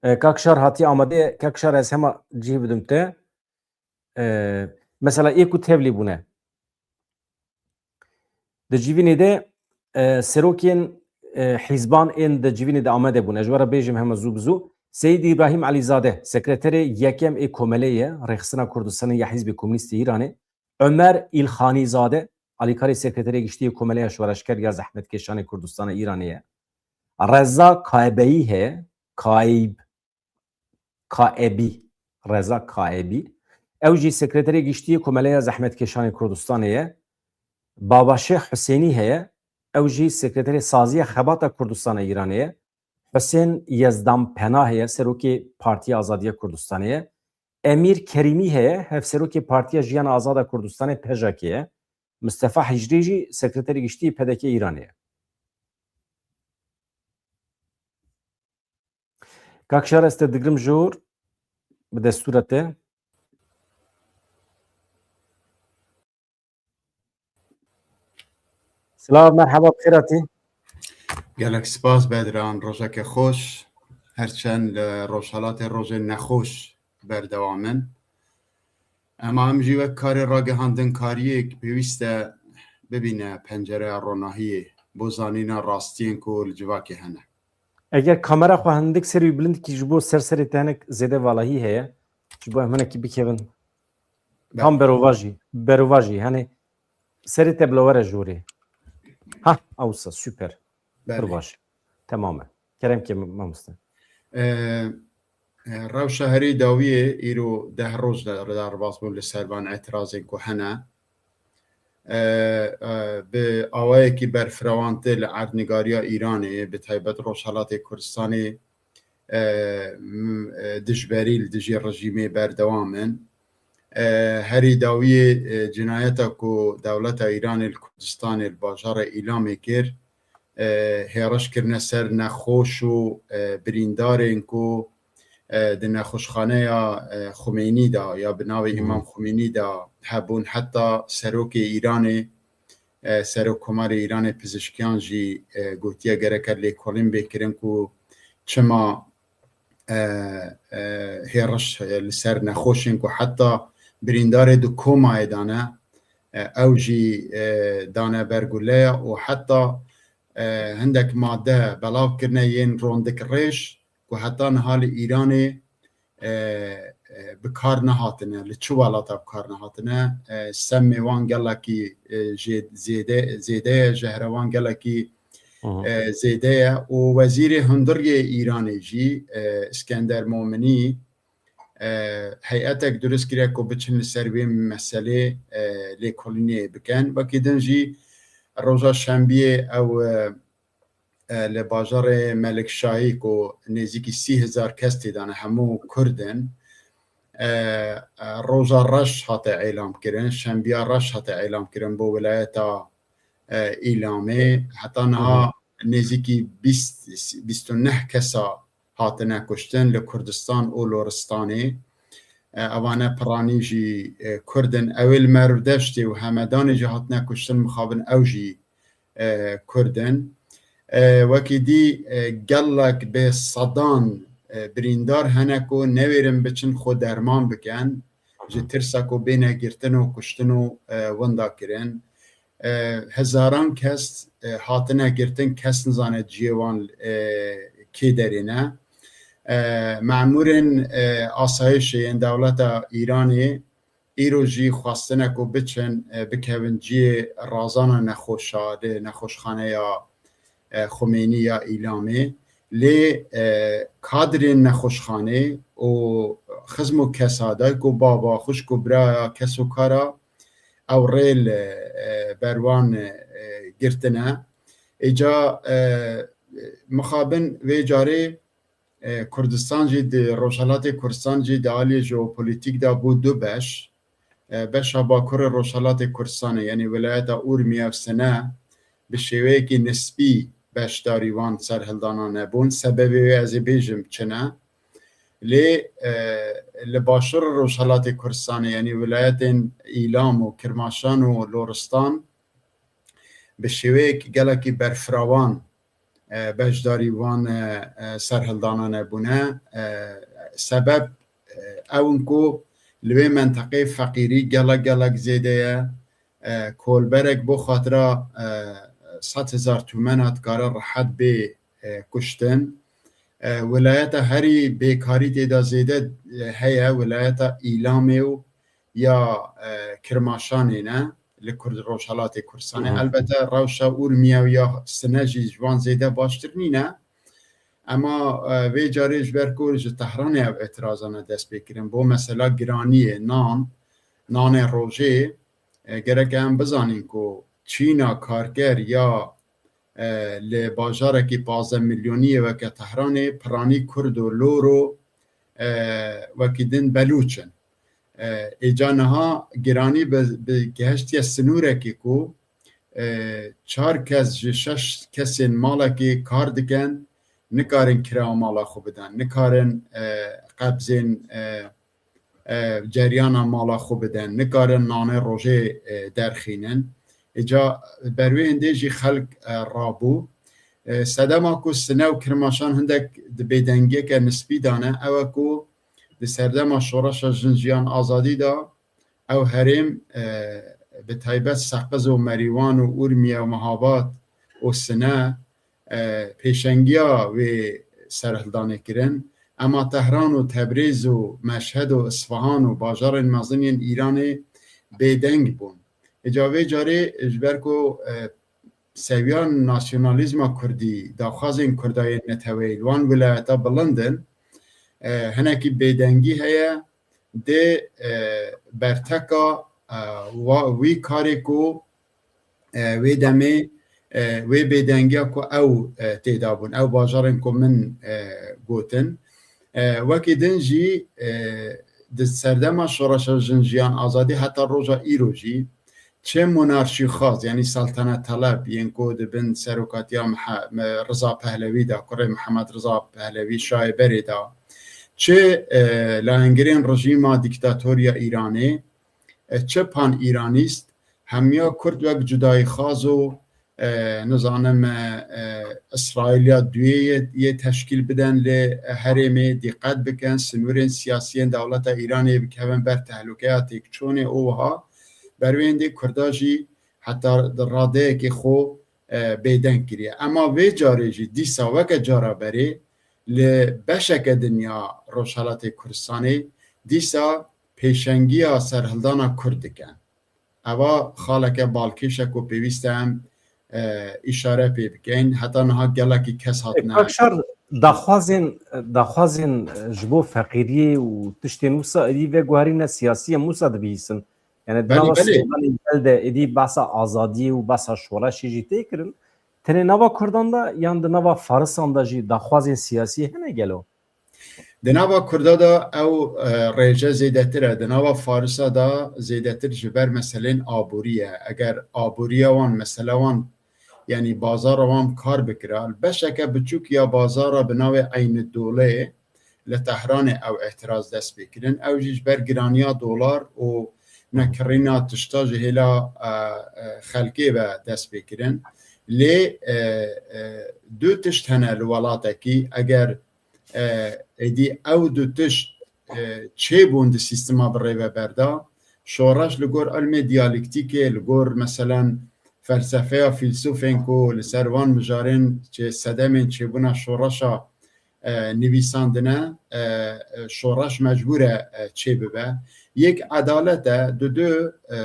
E, Kak Şar hatiye amade. Kak Şar, ez hema cih bidim te. E, mesela ê ku tevlî bûne. Di civînê de, e, serokên, e, hîzban ên di civînê de amade bûne. Ji we re bêjim hema zû bi zû. Seyîd Îbrahîm Elîzade, sekreterê yekem ê Komelê ye, Rêxistina Kurdistanê ya Hîzbê Komînîst ê Îranê. Omer Îlxanîzade, alîkarê sekreterê giştî yê Komeleya Şoreşger ya Zehmetkeşanê Kurdistanê Îranê ye. Reza Kaebeyî heye, Kaib, Kaebî, Reza Kaebî. Ew jî sekreterê giştî yê Komeleya Zehmetkeşanê Kurdistanê ye. Babaşêx Husênî heye, ew jî sekreterê Saziya Xebata Kurdistanê Îranê ye. Husên Yezdanpena heye, serokê Partiya Azadiya Kurdistanê ye. Emîr Kerîmî heye, hevserokê Partiya Jiyana Azada Kurdistanê, PJAKê ye. Mistefa Hicrî jî sekreterê giştî yê PDKê Îranê ye. Kak Şar, ez te digirim jor, bi destûra te. Silav, merheba, bi xêr hatî. Gelek spas Bedran, rojeke xweş. Her çend li Rojhelatê rojên nexweş berdewam in. Ema em jî wek karê ragihandinkariyê pêwîst e bibîne pencereya ronahiyê bo zanîna rastiyên ku li civakê hene. Eger kamera xwe hindik serî bilind kî, ji bo ser serê te hinek zêde valahî heye, ji bo em hinekî bikevin. Belê. Tam berovajî, berovajî, hani serê te bila were jorê. Ha, awsa, super. Belê. Pir baş. Temam e. Kerem ke mamoste. Ee, e, rewşa herî dawiyê îro deh roj de derbas bûn li ser van îtirazên ku hene. E, e, bi awayekî berfirewante li erdnigariya Îranê, bi taybet Rojhelatê Kurdistanê, e, m-, e, dijberî li dijî rejîmê berdewam in. E, herî dawiyê, e, cinayeta ku dewleta Îranê li Kurdistanê, li bajarê Îlamê kir, e, hêriş kirine ser nexweş û, e, birîndarên ku, e, di nexweşxaneya, e, Xumeynî de ya bi navê Hı hı. Îmam Xumeynî de hebûn, heta serokê Îranê, e, Serokkomarê Îranê Pizişkiyan jî, e, gotiye gereke lêkolîn bê kirin ku çima, e, e, hêriş, e, li ser nexweşên ku heta birîndarê di komayê de ne, e, ew jî, e, dane ber guleya û heta, e, hindek madde belav kirine yên rondik rêş ku heta niha li Îranê, e, e, bi kar nehatine, li çi welata bi kar nehatine, e, semê wan gelekî, e, jê-, zêde, zêde ye, jehre wan gelekî, Hı hı. e, zêde ye û Wezîrê Hundiriyê Îranê jî, e, Îskender Mominî, e, heyetek dirust kiriye ku biçin li ser wê meselê, e, lêkolînê bikin. Wekî din jî roja şembiyê ew, e, e, li bajarê Melikşahî ku nêzîkî sî hezar kes tê de ne, hemû Kurd in. E, e, roja reş hate îlam kirin, şembiya reş hate îlam kirin bo wilayeta, e, Îlamê. Heta niha Hı hı. nêzîkî bîst, bîst û neh kesa hatine kuştin li Kurdistan û Loristanê. E, evane piranî jî, e, Kurd in. Ew ê li Merivdeştê û Hemedanê jî hatine kuştin, mixabin ew jî, e, Kurd in. E, wekî dî, e, gelek bi sedan, e, birîndar hene ku newêrin biçin xwe derman bikin, ji Hı. tirsa ku bêne girtin û kuştin û, e, winda kirin. e, hezaran kes, e, hatine girtin, kes nizane ciyê wan, e, kê derê ne. E, memûrên, e, asayişê yên dewleta Îranê îro jî xwestine ku biçin, e, bikevin ciyê razana nexweşa di nexweşxaneya, e, Xumênî ya Îlamê. Lê, e, kadrên nexweşxanê û xizm û kesa, dayik û baba, xwişk û biraya, kes û kara ew rê li, e, ber wan, e, girtine. Îca, e, mixabin vê carê, e, Kurdistan jî di Rojhelatê Kurdistan jî di aliyê jeopolîtîk de bû du beş. E, beşa Bakurê Rojhelatê Kurdistanê, yanî wilayeta Urmiye û Sine, bi şêweyekî nisbî beşdarî wan serhildana nebûn. Sebebê wê ez ê bêjim çi ne. Lê, e, li Başûrê Rojhelatê Kurdistanê, yanî wilayetên Îlam û Kirmaşan û Loristan, bi şêweyek gelekî berfirawan, e, beşdarî wan, e, e, serhildana nebûne. E, sebeb, e, ew in ku li wê menteqeyê feqîrî gelek, gelek zêde ye. E, kolberek bo xatira, e, sed hezar tûmena dikare rehet bê, e, kuştin. E, wilayeta herî bêkarî tê de zêde, e, heye, wilayeta Îlamê û ya, e, Kirmaşanê ne li Kurd-, Rojhelatê Kurdistanê. Hı hı. Elbete rewşa Urmiye û ya Sine jî ji wan zêde baştir nîne. Ema, e, vê carê ji ber ku ji Tehranê ev îtirazane dest pê kirin, bo mesela giraniyê nan, nanê rojê, e, gerek em bizanîn ku çîna karker ya, e, li bajarekî pazdeh milyonî yê weke Tehranê, piranî Kurd û Lor û, e, wekî din Belûç in. E, êca niha giranî bi, bi gihiştiye sinûrekî ku, e, çar kes ji şeş kesên malekê kar dikin, nikarin kira mala xwe bidin, nikarin, e, qebzên, e, e, ceriyana mala xwe bidin, nikarin nanê rojê, e, derxînin. Îca ber wê hindê jî xelk, e, rabû. E, sedema ku Sine û Kirmaşan hindek di bêdengiyeke nisbî de ne, ew e ku di serdema Şoreşa Jin Jiyan Azadî de ew herêm, e, bi taybet Seqiz û Merîwan û Urmiye û Mehabad û Sine, e, pêşengiya wê serhildanê kirin. Ema Tehran û Tebrîz û Meşhed û Isfahan û bajarên mezin yên Îranê bêdeng bûn. Îca vê carê ji ber ku, e, sewiya nasyonalîzma kurdî, daxwazên kurda yên neteweyî li wan wilayeta bilind in, e, hinekî bêdengî heye, dê, e, berteka, e, wa-, wî karê ku, e, wê demê, e, wê bêdengiya ku ew, e, tê de bûn, ew bajarên ku min, e, gotin. E, wekî din jî, e, di serdema Şoreşa Jin Jiyan Azadî heta roja îro jî çi monarşîxwaz, yanî salteneteleb, yên ku di bin serokatiya Mihe-, Me-, Riza Pehlewî de, kurê Mihemed Riza Pehlewî, şayê berê de, çi, e, layengirên rejîma dîktator ya Îranê, e, çi pan-îranîst, hemiya Kurd wek cudayîxwaz û, e, nizanim, e, e, Îsraîliya duyê yê, yê teşkîl bidin li herêmê, dîqet bikin, sinûrên siyasiyên dewleta Îranê bikevin ber tehlûkeya têkçûnê û wiha. Ber wê hindê Kurda jî heta di radeyekê xwe, e, bêdeng kiriye. Ema vê carê jî dîsa weke cara berê li beşeke din ya Rojhelatê Kurdistanê dîsa pêşengiya serhildana Kurd dikin. Eva xaleke balkêş e ku pêwîst e em, e, îşare pê bikeyn. Heta niha gelekî kes hatine. Kak Şar, daxwazên, daxwazên, e, ji bo feqîriyê û tiştên wisa êdî veguherîne siyasî ye, wisa dibihîsin. Yani di Belê, nava belê. Sloganên gel de êdî behsa azadiyê û behsa şoreşê jî tê kirin. Tenê nava Kurdan de yan di nava Farisan de jî daxwazên siyasî hene gelo? Di nava Kurda de ew, e, rêje zêdetir e. Di nava Farisa de zêdetir ji ber meselên aborî ye. Eger aboriya wan, mesela wan, yanî bazara wan kar bikira, li beşeke biçûk ya bazara bi navê Eynidolê li Tehranê ew îtiraz dest pê kirin. Ew jî ji ber giraniya dolar û nekirîna tişta ji hêla, e, e, xelkê ve dest pê kirin. Lê, e, e, du tişt hene li welatekî, eger, e, êdî ew du tişt, e, çêbûn di sîstema bi rê ve berda, şoreş li gor ilmê diyalektîkê, li gor, meselen, felsefeya fîlsûfên ku li ser wan mijarên çê sedemên çêbûna şoreşa, e, nivîsandine, e, e, şoreş mecbûr e, e, çêbibe. Yek edalet e, dudu, e,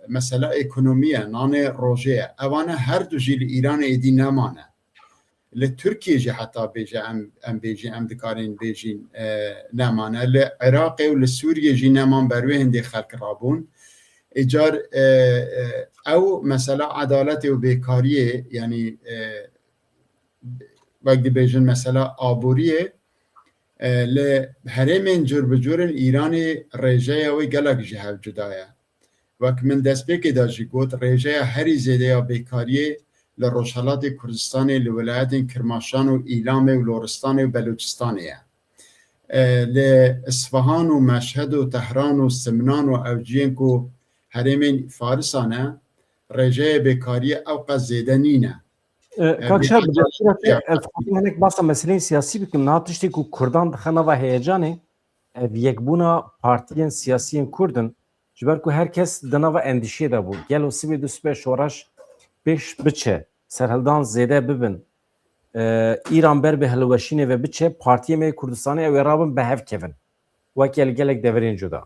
mesela ekonomî ye, nanê rojê ye. Evane her du jî li Îranê êdî nemane. Li Tirkiyê jî heta bêje em, em bêjin, em dikarin bêjin, e, nemane. Li Iraqê û li Sûriyê jî neman ber wê hindê xelk rabûn. Îcar, e, e, ew mesela edaletê û bêkariyê, yanî, e, wek dibêjin mesela aboriyê, e, li herêmên cur bi cur in Îranê rêjeya wê gelek ji hev cuda ye. Wek min destpêkê de jî got, rêjeya herî zêde ya bêkariyê li Rojhelatê Kurdistanê, li welayetên Kirmaşan û Îlamê û Loristanê û Belucistanê ye. E, li Isfahan û Meşhed û Tehran û Simnan û ew ciyên ku herêmên Farisan e, rêjeyê bêkariyê ew qas zêde nîne. E, E, Kak Şar, bi bêkariyê destûra te, ya ez dixwazim hinek basa meseleyên siyasî bikim. Niha tiştê ku Kurdan dixe nava heyecanê, ev yekbûna partiyên siyasiyên Kurd in. Ji ber ku her kes di nava endîşê de bû. Gelo sibê du sibê şoreş pêş biçe, serhildan zêde bibin, e, Îran ber bi hilweşînê ve biçe, partiyê me yê Kurdistanê ew ê rabin bi hev kevin. Weke li gelek deverên cuda.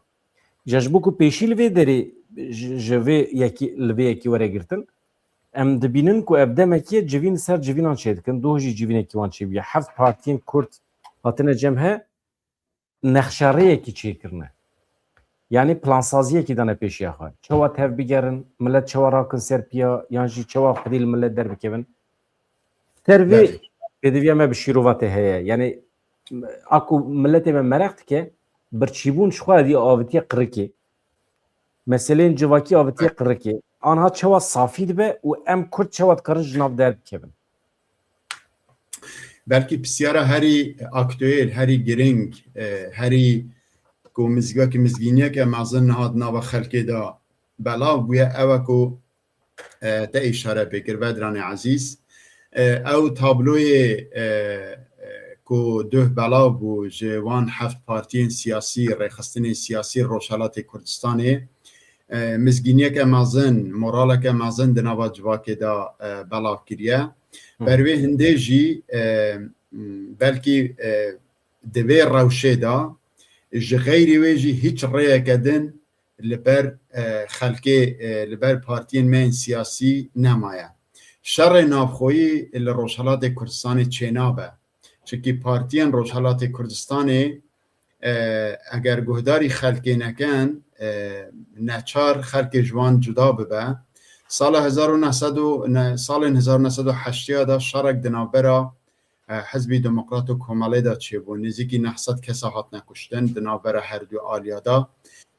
Îja ji bo ku pêşî li vê derê ji, ji vê yekî, li vê yekî were girtin, em dibînin ku ev demekî ye civîn li ser civînan çêdikin, doh jî civînekî wan çêbûye. Heft partiyên Kurd hatine cem he, nexşerêyekî çêkirine. Yanî plansaziyekî dane pêşiya xwe. Çawa tev bigerin, milet çawa rakin ser piya, yan jî çawa xwedî li milet derbikevin. Ser vê Belê. pêdiviya me bi şîrova te heye. Yanî a ku miletê me meraq dike, birçîbûn ji xwe evî avitiye qirikê. Meseleyên civakî avitiye qirikê. Anha çawa safî dibe û em Kurd çawa dikarin ji nav derbikevin? Belkî pisyara herî aktuel, herî giring, e, herî ku mizgî-, wekî mizgîniyeke mezin niha di nava xelkê de belav bûye, ew e ku, e, te îşare pê kir, Vedranê Ezîz. E, ew tabloyê, e, e, ku duh belav bû ji wan heft partiyên siyasî, rêxistinên siyasî Rojhelatê Kurdistanê, e, mizgîniyeke mezin, moraleke mezin di nava civakê de, e, belav kiriye. Hı. Ber wê hindê jî, e, m, belkî, e, di vê rewşê de ji xeyrî wê jî hîç rêyeke din li ber, e, xelkê, e, li ber partiyên me yên siyasî nemaye. Şerê navxweyî li Rojhelatê Kurdistanê çênabe. Çimkî partiyên Rojhelatê Kurdistanê, e, eger guhdarî xelkê nekin, e, neçar xelkê ji wan cuda bibe. Sala hezar û neh sed û ne, salên hezar û neh sed û heştê de şerek di navbera, e, Hizbî Demokrat û Komelê de çêbû. Nêzîkî neh sed kesa hatine kuştin di navbera her du aliya de.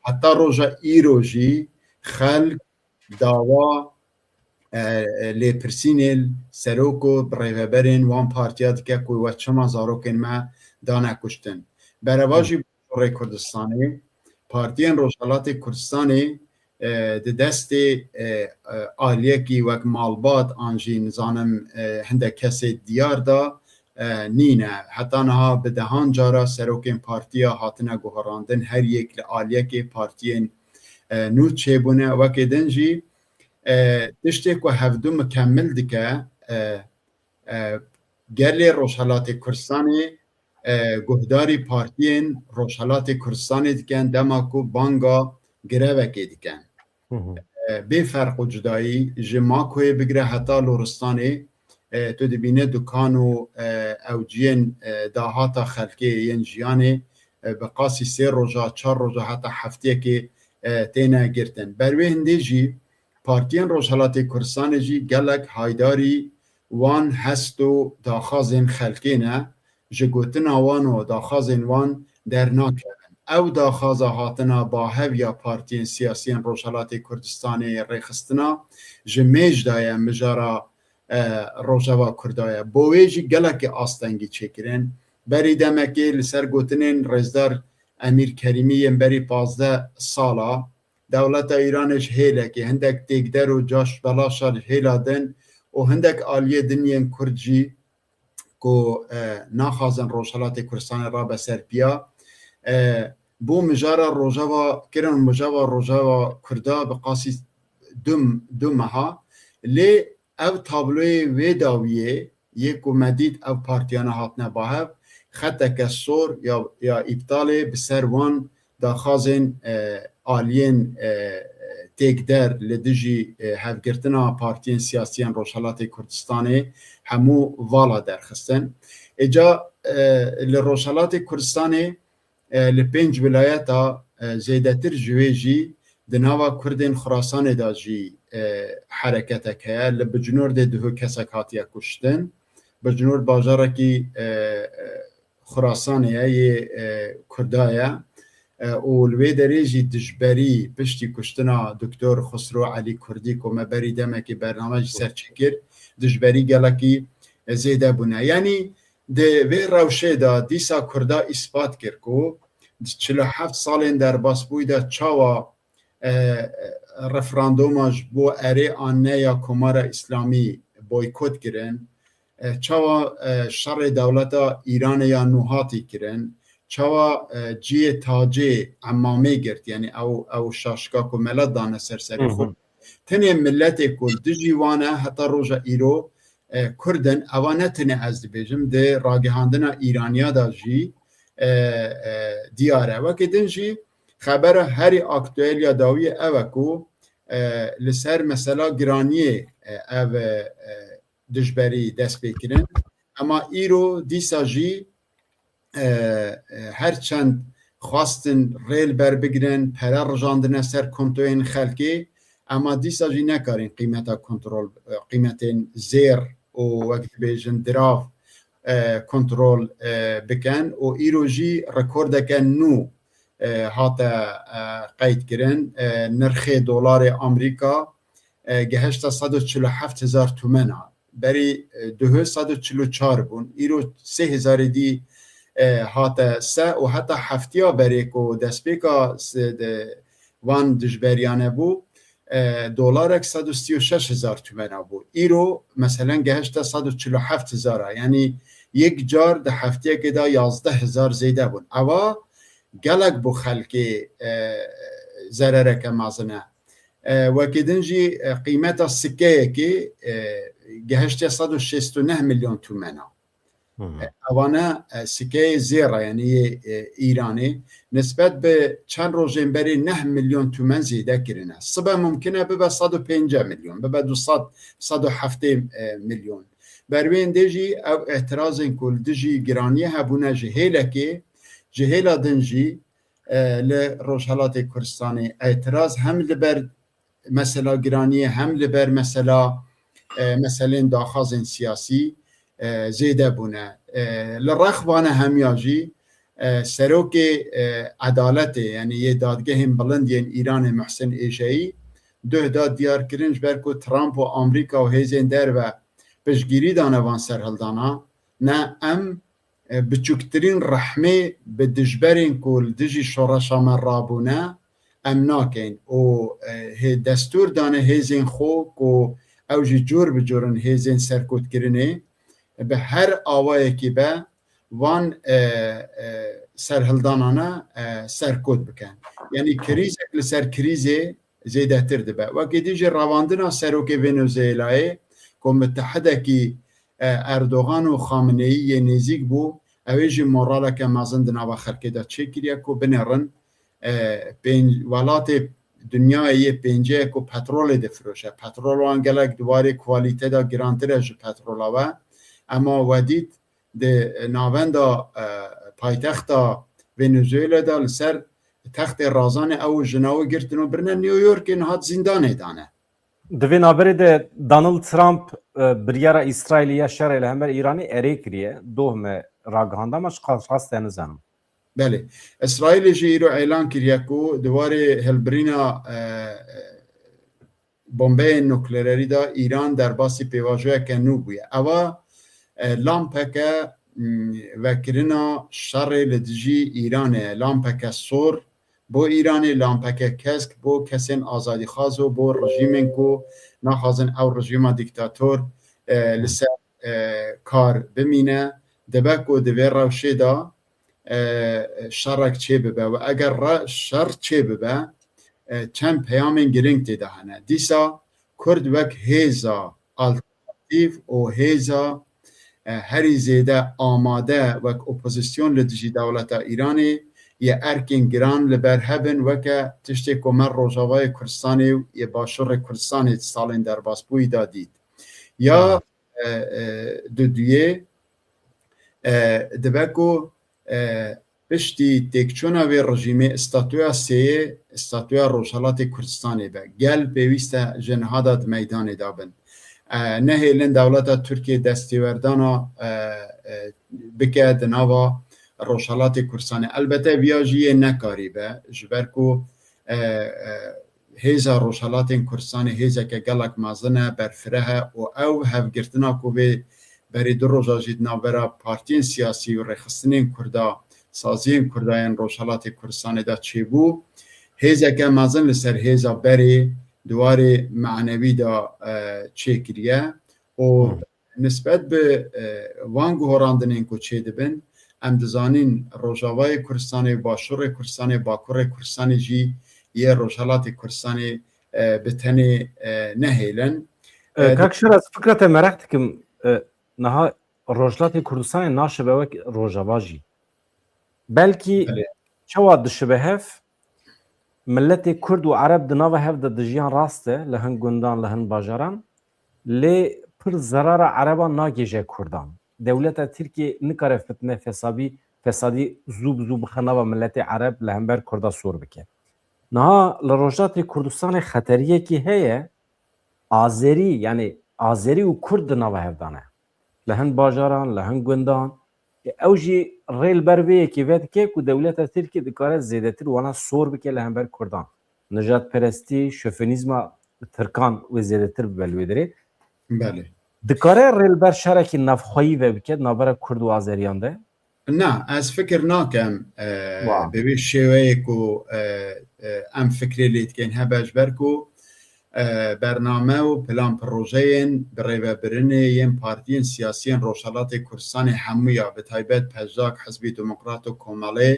Heta roja îro jî xelk dawa, e, e, lêpirsînê li serok û bi rêveberên wan partiya dike ku we çima zarokên me dane kuştin. Bereva Hı. jî Rê Kurdistanê, partiyên Rojhelatê Kurdistanê, e, di destê, e, e, aliyekî wek malbat an jî nizanim, e, hindek kesê diyar de, e, nîne. Heta niha bi dehan cara serokên partiya hatine guherandin, her yek li aliyekê partiyên, e, nû çêbûne. Wekî din jî, e, tiştê ku hevdu mikemil dike, e, e, gelê Rojhelatê Kurdistanê, e, guhdarî partiyên Rojhelatê Kurdistanê dikin, dema ku banga grevekê dikin. Hı hı. E, bê ferq û cudayî ji Makoyê bigire heta Loristanê, e, tu dibîne dukan û, e, ew ciyên, e, dahata xelkê yên jiyanê, e, bi qasî sê roja, çar roja heta heftiyekê, e, têne girtin. Ber wê hindê jî partiyên Rojhelatê Kurdistanê jî gelek haydarî wan hest û daxwazên xelkê ne, ji gotina wan û daxwazên wan dernakevin. Ew daxwaza hatina bahev ya partiyên siyasiyên Rojhelatê Kurdistanê rêxistina ji mêj de ye, mijara, e, Rojava Kurda ye. Bo wê jî gelekî astengî çêkirin. Berî demekê li ser gotinên rêzdar Emîr Kerîmî yên berî pazdeh sala, dewleta Îranê ji hêlekê, hindek têkder û caş belaşa ji hêla din û hindek aliyê din yên Kurd jî ku, e, naxwazin Rojhelatê Kurdistanê rabe ser piya, e, bû mijara Rojava, kirin mijara Rojava Kurda bi qasî du, du meha, Lê ev tabloyê wê dawiyê yê ku me dît ev partiyana hatine bahev, xeteke sor ya, ya îptalê bi ser wan daxwazên, e, aliyên, e, têkder li dijî, e, hevgirtina partiyên siyasiyên Rojhelatê Kurdistanê hemû vala derxistin. Êca, e, li Rojhelatê Kurdistanê, e, li pênc wilayeta, e, zêdetir ji wê jî di nava Kurdên Xurasanê de jî, e, hereketek heye. Li Bicinor dê duhu kesek hatiye kuştin. Bicinor bajarekî, e, e, Xurasanê ye, yê, e, Kurda ye. E, û li wê derê jî dijberî piştî kuştina Doktor Xusro Elî Kurdî ku me berî demekê bername ji ser çêkir, dijberî gelekî, e, zêde bûne. Yanî di vê rewşê de dîsa Kurda îspat kir ku di çil û heft salên derbasbûyî de çawa, e, referanduma ji bo erê an ne ya Komara Îslamî boykot kirin, e, çawa, e, şerê dewleta Îranê ya nû hatî kirin, çawa, e, cihê tacê Emmamê girt, yanî ew, ew şaşika ku mele dane ser serê xwe. Hı hı. Tenê miletê ku dijî wan e heta roja îro, e, Kurd in, ewa ne tenê ez dibêjim, di ragihandina Îraniya de jî, e, e, diyar e. Wekî din jî xebera herî aktuel ya dawiyê ew e ku, e, li ser mesela giraniyê, e, ev, e, e, dijberî dest pê kirin. Ema îro dîsa jî, e, e, her çend xwestin rê li ber bigirin, pere rijandine ser kontoyên xelkê, ema dîsa jî nekarîn qîmeta kontrol, e, qîmetên zêr û wek dibêjin dirav, e, kontrol, e, bikin û îro jî rekordeke nû, e, hate, e, qeyd kirin. E, nirxê dolarê Amerîka, e, gehişte sed û çil û heft hezar tumena. Berî, e, duhê sed û çil û çar bûn. Îro sê hezarê dî, e, hate se û heta heftiya berê ku destpêka se-, de, van dijberiyane bû, e, dolarek sed û sî û şeş hezar tumena bû. Îro, meselen, gehişte sed û çil û heft hezara. Yanî yek car di heftiyekê de yazdeh hezar zêde bûn. Ewa gelek bo xelkê, e, zerereke mezin e. E, wekî din jî, e, qîmeta sikeyekê, e, gehiştiye sed û şêst û neh milyon tumena. Hı hı. E, evane, e, sikeyê zêra, yanî yê, e, Îranê. Nisbet bi çend rojên berê neh milyon tumen zêde kirine. Sibe mumkin e bibe sed û pêncî milyon, bibe du sed, sed û heftê, e, milyon. Ber wê hindê jî ev îtirazên ku li dijî giraniyê hebûne ji hêlekê, ji hêla din jî, e, li Rojhelatê Kurdistanê îtiraz hem li ber mesela giraniyê hem li ber mesela, e, meselên daxwazên siyasî, e, zêde bûne. E, li rex vane hemiya jî, e, serokê, e, edaletê, yanî yê dadgehên bilind yên Îranê Muhsin Êjeyî, duh da diyar kirin ji ber ku Trump û Amerîka û hêzên derve piştgirî dane van serhildana, ne em, e, biçûktirîn rehmê bi dijberên ku li dijî şoreşa me rabûne, em nakin û, e, hê destûr dane hêzên xwe ku ew jî cor bi cor in hêzên serkotkirinê bi her awayekî be van, e, e, serhildanane, e, serkot bikin. Yanî krîzek li ser krîzê zêdetir dibe. Wekî dî jî revandina serokê Venezuelayê ku mitehidekî, e, Erdogan û Xameneî yê nêzîk bû, ew ê jî moraleke mezin di nava xelkê de çêkiriye ku binêrin, e, pênc, welatê dinyayê yê pêncê ye ku petrolê difiroşe. Petrol wan gelek di warê kwalîte de girantir e ji petrola we. Ema we dît di navenda, e, paytexta Venezuela de li ser textê razanê ew û jina wî girtin û birine New Yorkê, niha di zîndanê de ne. Di vê navberê de Donald Trump, e, biryara Îsraîlê ya şerê li hember Îranê erê kiriye. Doh me ragihanda, ma çiqas rast e nizanim. Belê. Îsraîlê jî îro îlan kiriye ku di warê hilbirîna, e, bombeyên nukleerî de Îran derbasî pêvajoyeke nû bûye. Ewa, e, lampeke, m, vekirina şerê li dijî Îranê ye. Lampeke sor bo Îranê, lampeke kesk bo kesên azadîxwaz û bo rejîmên ku naxwazin ew rejîma dîktator, e, li ser, e, kar bimîne. Dibe ku di vê rewşê de, e, şerek çêbibe. Û eger re-, şer çêbibe, e, çend peyamên girîng tê de hene. Dîsa Kurd wek hêza alternatîf û hêza, e, herî zêde amade wek opozîsyon li dijî dewleta Îranê yê erkên giran li ber hebin, weke tiştê ku me Rojavayê Kurdistanê û yê Başûrê Kurdistanê di salên derbasbûyî de dît. Ya, e, e, duduyê, e, dibe ku, e, piştî têkçûna vê rejîmê statûya sêyê, statûya Rojhelatê Kurdistanê be. Gel pêwîst e ji niha de di meydanê de bin. E, nehêlin dewleta Tirkiyê destêwerdana, e, e, bike di nava Rojhelatê Kurdistanê. Elbete viya jî yê nekarî be, ji ber ku, e, e, hêza Rojhelatên Kurdistanê hêzeke gelek mezin e, berfireh e û ew hevgirtina ku vê berê du roja jî di navbera partiyên siyasî û rêxistinên Kurda, saziyên Kurda yên Rojhelatê Kurdistanê de çêbû, hêzeke mezin li ser hêza berê di warê manewî de, e, çêkiriye û Hmm. nisbet bi, e, van guhorandinên ku çêdibin, em dizanîn Rojavayê Kurdistanê, Başûrê Kurdistanê, Bakurê Kurdistanê jî yê Rojhelatê Kurdistanê, e, bi tenê, e, nehêlin. E, E, Kak Şiraz, fikra te meraq dikim. E, niha Rojhilatê Kurdistanê naşibe wek Rojava jî. Belkî Belê. çawa dişibe hev, miletê Kurd û Ereb di nava hev de dijiyan rast e, li hin gundan, li hin bajaran, lê pir zerara Ereban nagêje Kurdan. Dewleta Tirkiyê nikare fitne, fesabî, fesadî zû bi zû bixe nava miletê Ereb li hember Kurda sor bike. Niha li Rojhilatê Kurdistanê xeteriyekî heye, Azerî, yanî Azerî û Kurd di nava hev de ne. Li hin bajaran, li hin gundan, e, ew jî rê li ber vê yekê vedike ku dewleta Tirkiyê dikare zêdetir wana sor bike li hember Kurdan. Nijadperestî, şofinîzma Tirkan wê zêdetir bibe li wê derê. Belê. Dikare rê li ber şerekî navxweyî vebike di navbera Kurd û Azeriyan de? Na, ez fikir nakem, e, Wa. bi vê şêweyê ku, e, e, em fikrê lê dikeyn hebe, ji ber ku, e, bername û plan projeyên birêvebirinê yên partiyên siyasiyên Rojhelatê Kurdistanê hemûya, bi taybet PJAK, Hizbî Demokrat û Komelê,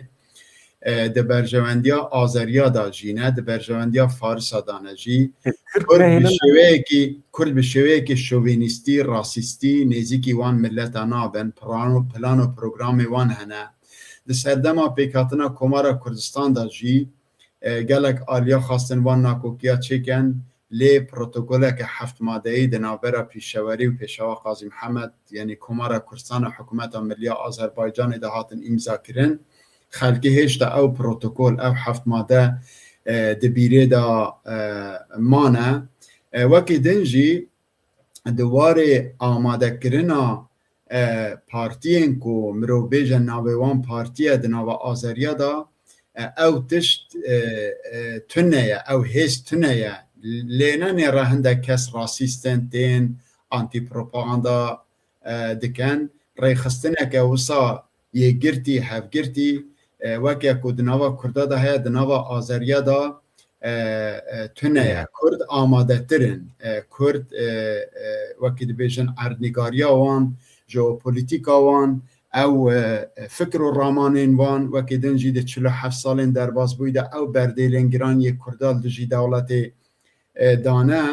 e, di berjewendiya Azeriya de jî ne, di berjewendiya Farisa de ne jî. E, Tirk Kurd bi nehêlin şêweyekî, Kurd bi şêweyekî şovînîstî, rasîstî nêzîkî wan mileta nabin, plan û, plan û programê wan hene. Di serdema pêkhatina Komara Kurdistan de jî, e, gelek aliya xwestin van nakokiya çêkin, lê protokoleke heft madeyî di navbera Pîşewerî û Pêşewa Qazî Mihemed, yanî Komara Kurdistan û Hikûmeta Milî ya Azerbaycanê de hatin îmzakirin. Xelkê hêşta ew protokol, ev heft made, e, di bîrê de, e, mane. E, wekî din jî di warê amadekirina, e, partiyên ku mirov bêje navê wan partiye di nava Azeriya de, e, ew tişt, e, e, tune ye, ew hêz tune ye. Lê ne nêre hindek kes rasîst in, tên antîpropaganda, e, dikin. Rêxistineke wisa yê girtî, hevgirtî, e, weke ku di nava Kurda de heye, di nava Azeriya de, e, e, tune ye. Kurd amadetir in. E, Kurd, e, e, wekî dibêjin erdnîgariya wan, jeopolîtîka wan, ew, e, e, fikr û ramanên wan, wekî din jî di çil û heft salên derbasbûyî de ew berdêlên giran yê Kurda li dijî dewletê, e, dane.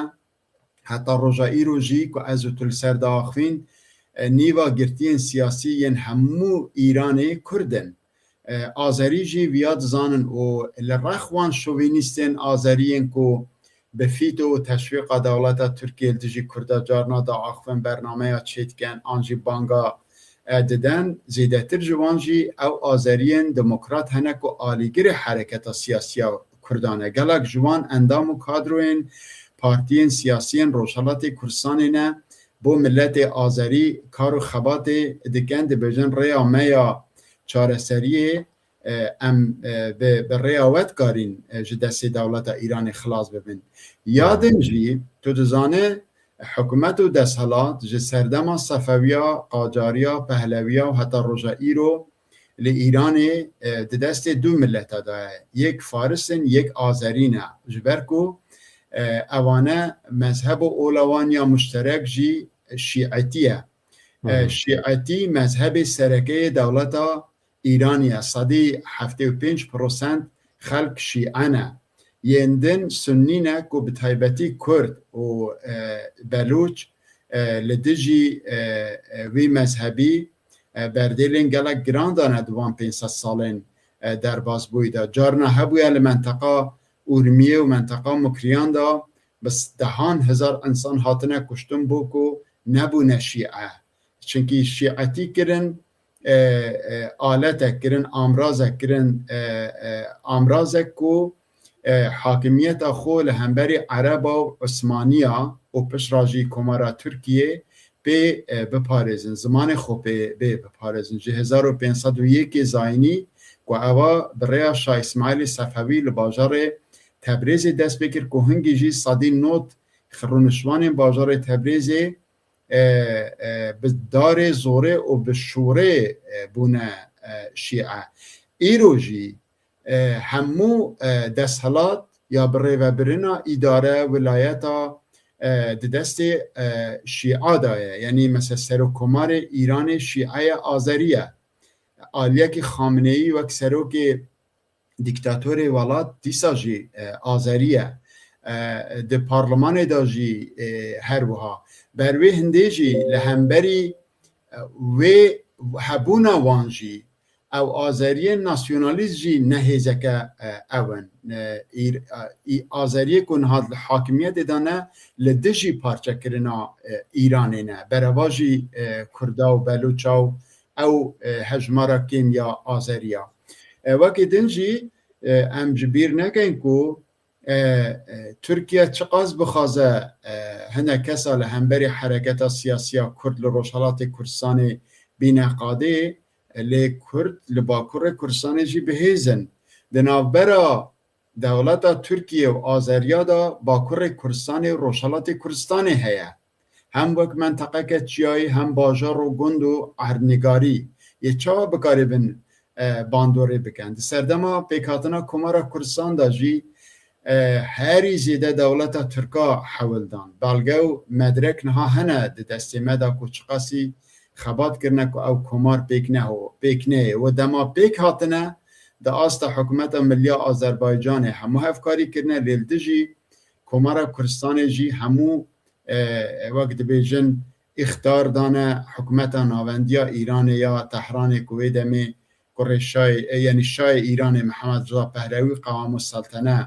Heta roja îro jî ku ez û tu li ser diaxivîn, e, nîva girtiyên siyasî yên hemû Îranê Kurd in. E, Azerî jî viya dizanin û li rex wan şovînîstên Azerî yên ku bi fîto û teşwîqa dewleta Tirkiyê li dijî Kurda carna diaxivin, bernameya çêdikin an jî banga, e, didin, zêdetir ji wan jî ew Azeriyên demokrat hene ku alîgirê hereketa siyasî ya Kurdan e. Gelek ji wan endam û kadroyên partiyên siyasî yên Rojhelatê Kurdistanê ne, bo miletê Azerî kar û xebatê dikin, dibêjin rêya me ya çareseriyê, e, em, e, bi, bi rêya we dikarîn, e, ji destê dewleta Îranê xilas bibin. Ya din jî, tu dizane, hikûmet û desthilat ji serdema Sefewiya, Qacariya, Pehlewiya û heta roja îro li Îranê, e, di destê du mileta de ye. Yek Faris in, yek Azerî ne. Ji ber ku, e, ewane mezheb û ola wan ya muşterek jî şîetî ye. E, şîetî mezhebê sereke yê dewleta Îranê ye. Sedî heftê û pênc prosent xelk şîe ne. yên din sunnî ne ku bi taybetî kurd û, e, belûç, e, li dijî, e, e, wî mezhebî, e, berdêlên gelek giran dane di van pênc sed salên, e, derbasbûyî de. Carna hebûye li menteqa Urmiyê û menteqa Mukriyan de bi s-, dehan hezar însan hatine kuştin bo ku nebûne şîe. Çinkî şîetî kirin, e, e, aletek kirin, amrazek kirin, e, e, amrazek ku, e, hakimiyeta xwe li hemberî Ereba û Osmaniya û piştra jî Komara Tirkiyê pê, e, biparêzin, zimanê xwe pê bê biparêzin. Ji hezar û pênc sed û yekê zayînî ku ewa bi rêya Şah Îsmaîlê Sefewî li bajarê Tebrêzê dest pê kir ku hingî jî sedî nod rûniştvanên bajarê Tebrêzê, e, e, bi darê zorê û bi şûrê, e, bûne, e, şîe. Îro jî, e, hemû, e, desthilat ya bi rêvebirina îdare, wilayeta, e, di destê, e, şîa de ye. Yanî mesela Serokkomarê Îranê şîe ye, azerî ye. Aliyekî Xameneî wek serokê dîktatorê welat dîsa jî, e, azerî ye. E, di parlemanê de jî, e, her wiha. Ber wê hindê jî li hemberî, e, wê hebûna wan jî ew azeriyên nasyonalîst jî ne hêzeke, e, ew in. E, îr-, e, î-, azeriyê ku niha li hakimiyetê de ne, li dijî parçekirina, e, Îranê ne. Bereva jî, e, Kurda û Belûça û ew, e, hejmara kêm ya azeriya. E, wekî din jî, e, em ji bîr nekin ku, e, e, Tirkiye çiqas bixwaze, e, hinek kesa li hemberî hereketa siyasiya Kurd li Rojhelatê Kurdistanê bîne qadê, e, lê Kurd li Bakurê Kurdistanê jî bihêz in. Di navbera dewleta Tirkiye û Azeriya de Bakurê Kurdistanê û Rojhelatê Kurdistanê heye. Hem wek menteqeke çiyayî, hem bajar û gund û erdnigarî yê çawa bikaribin, e, bandorê bikin. Di serdema pêkhatina Komara Kurdistan de jî, e, herî zêde dewleta Tirka hewil dan. Belge û medrek niha hene di destê me de ku çiqasî xebat kirine ku ew komar pêk neho-, pêk neyê. Û dema pêk hatine, di asta hikûmeta Milliya Azerbaycanê hemû hevkarî kirine, lê li dijî Komara Kurdistanê jî hemû, e, wek dibêjin, îxtar dane hikûmeta navendiya Îranê ya Tehranê ku wê demê kurê şayê, e, yanî şayê Îranê Mihemed Reza Pehlewî qewamo seltene,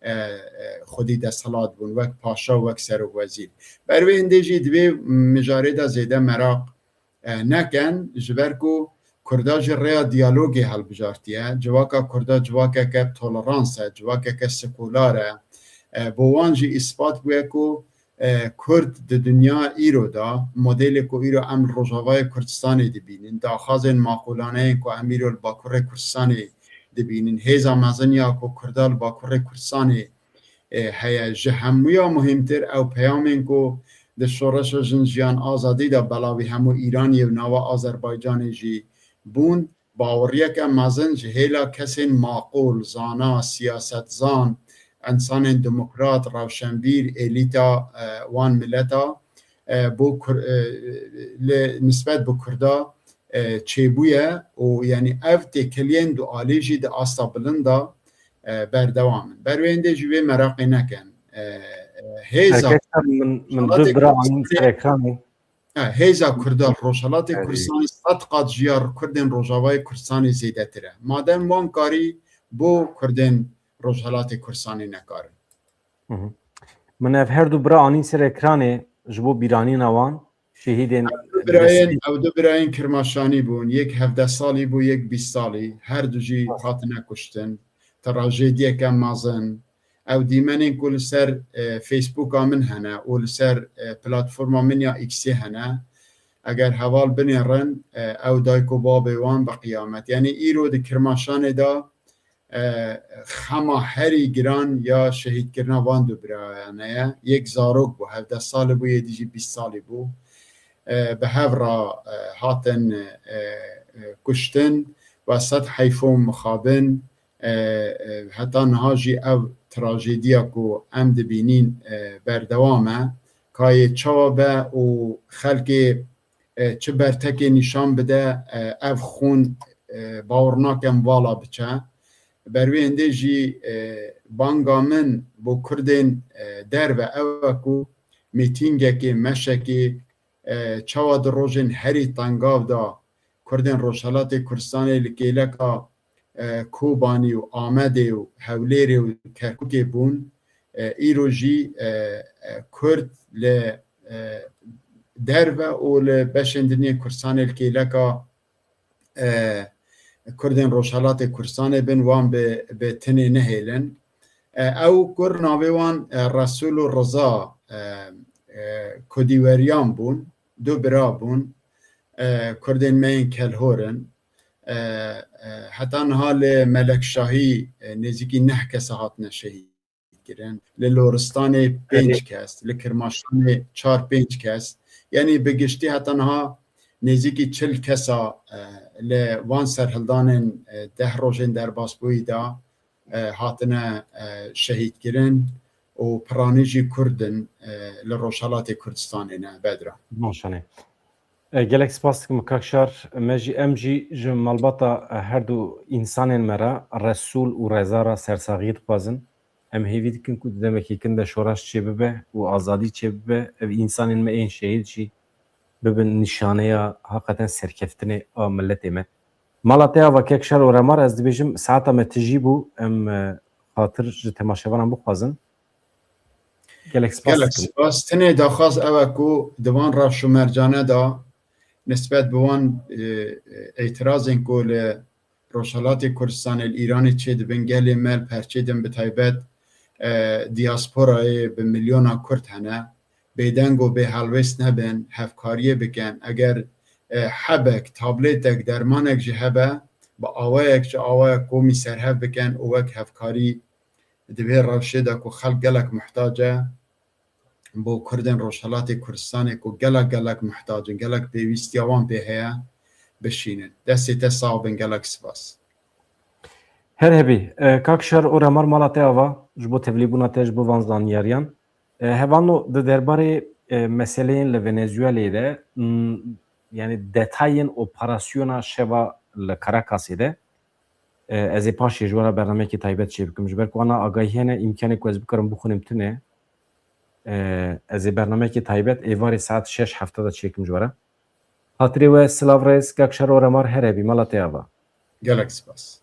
e, e, xwedî desthilat bûn, wek paşa û wek serokwezîr. Ber wê hindê jî di vê mijarê de zêde meraq, e, nekin, ji ber ku Kurda jî rêya diyalogê hilbijartiye. Civaka Kurda civakeke tolerans e, civakeke sekular e. E, bo wan jî îspat bûye ku, e, Kurd di dinya îro de, modelê ku îro em li Rojavayê Kurdistanê dibînin, daxwazên maqûlaneyên ku em îro li Bakurê Kurdistanê dibînin, hêza mezin ya ku Kurda li Bakurê Kurdistanê, e, heye. Ji hemûya muhîmtir ew peyamên ku di Şoreşa Jin Jiyan Azadî de bela wî hemû Îraniyê û nava Azerbaycanê jî bûn, baweriyeke mezin ji hêla kesên maqûl, zana, siyasetzan, însanên demokrat, rewşenbîr, elîta, e, wan mileta, e, bo Kur-, e, li nisbet bi Kurda, e, çêbûye û yanî ev têkiliyên dualî jî di asta bilind de, e, berdewam in. Ber wê hindê jî wê meraqê nekin. E, e, hêza Herkes min, min du bira anîn ser ekranê. E, hêza Kurda li Rojhelatê Kurdistanê sed qat ji ya Kurdên Rojavayê Kurdistanê zêdetir e. Madem wan karî bo Kurdên Rojhelatê Kurdistanê nekarin. Hı hı. Min ev her du bira anîn ser ekranê ji bo bîranîna wan, şehîdên Ew du birayên, ew du birayên Kirmaşanî bûn. Yek hevdeh salî bû, yek bîst salî. Her du jî hatine kuştin. Trajediyeke mezin. Ew dîmenên ku li ser, e, Facebooka min hene û li ser, e, platforma min ya X'ê hene, eger heval binêrin, e, ew dayik û babê wan bi qiyamet. Yanî îro di Kirmaşanê de, e, xema herî giran ya şehîdkirina van du birayan e. Yek zarok bû, hevdeh salî bû, yê dî jî bîst salî bû. E, bi hev re, e, hatin, e, e, kuştin, we sed heyfo mixabin, e, e, heta niha jî ev trajediya ku em dibînîn, e, berdewam e. Ka yê çawa be û xelkê, e, çi bertekê nîşan bide, e, ev xûn, e, bawer nakem vala biçe. Ber wê hindê jî, e, banga min bo Kurdên, e, derve ew e ku mîtîngekê, meşekê, e, çawa di rojên herî tengav de Kurdên Rojhelatê Kurdistanê li kêleka, e, Kobanî û Amedê û Hewlêrê û Kerkûkê bûn, e, îro jî, e, e, Kurd li, e, derve û li beşên din yên Kurdistanê li kêleka, e, Kurdên Rojhelatê Kurdistanê bin, wan bi, bi tinê nehêlin. E, ew kur navê wan, e, Resûl û Riza, e, e, Kudîweriyan bûn, du bira bûn, e, Kurdên me yên kelhor in. E, e, heta niha li Melekşahî, e, nêzîkî neh kesa hatine şehîd kirin. Li Loristanê pênc kes, li Kirmaşanê çar pênc kes. Yanî bi giştî heta niha nêzîkî çil kesa, e, li van serhildanên, e, deh rojên derbasbûyî de, e, hatine, e, şehîdkirin û piranî jî Kurd in, e, li Rojhelatê Kurdistanê ne, Bedran. Maşallah. E, gelek spas dikim Kakşar. Me jî, em jî ji malbata, e, her du însanên me re, Resûl û Reza re sersaxiyê dixwazin. Em hêvî dikin ku di demekî kin de şoreş çêbibe û azadî çêbibe. Ev însanên me ên şehîd jî bibin nîşaneya heqeten serkeftinê a miletê me. Mala te ava Kekşar Oremar, ez dibêjim saeta me tijî bû, em, e, xatir ji temaşevanan bixwazin. Gelek spas Gelek dikim. Spas. Tenê daxwaz ew e ku di van rewş û mercane de nisbet bi wan, e, îtirazên ku li Rojhelatê Kurdistanê li Îranê çêdibin, gelê me li perçê din bi taybet, e, diasporayê bi milyona Kurd hene, bêdeng û bêhelwêst nebin, hevkariyê bikin. Eger, e, hebek, tablêtek, dermanek jî hebe, bi awayek ji awayek komî serhev bikin û wek hevkarî di vê rewşê de ku xelk gelek muhtac e, bo Kurdên Rojhelatê Kurdistanê ku gelek, gelek muhtac in, gelek pêwîstiya wan pê heye, bişînin. Destê te sax bin, gelek spas. Her hebî. E, Kak Şer Oremar, mala te ava, ji bo tevlîbûna te, ji bo van zanyariyan. E, hevano di derbarê, e, meseleyên li Venezuelê de, m, yani detayên operasyona şeva li Caracasê de, e, ez ê paşê ji we re bernameyekê taybet çêbikim. Ji ber ku ana agahî hene, îmkanê ku ez bikarim bixwînim tune. E, ez ê bernameyekê taybet êvarê saet şeş hefta de çêkim ji we re. Xatirê we, silav rêz, Kak Şer Oremar, her hebî, mala te ava. Gelek spas.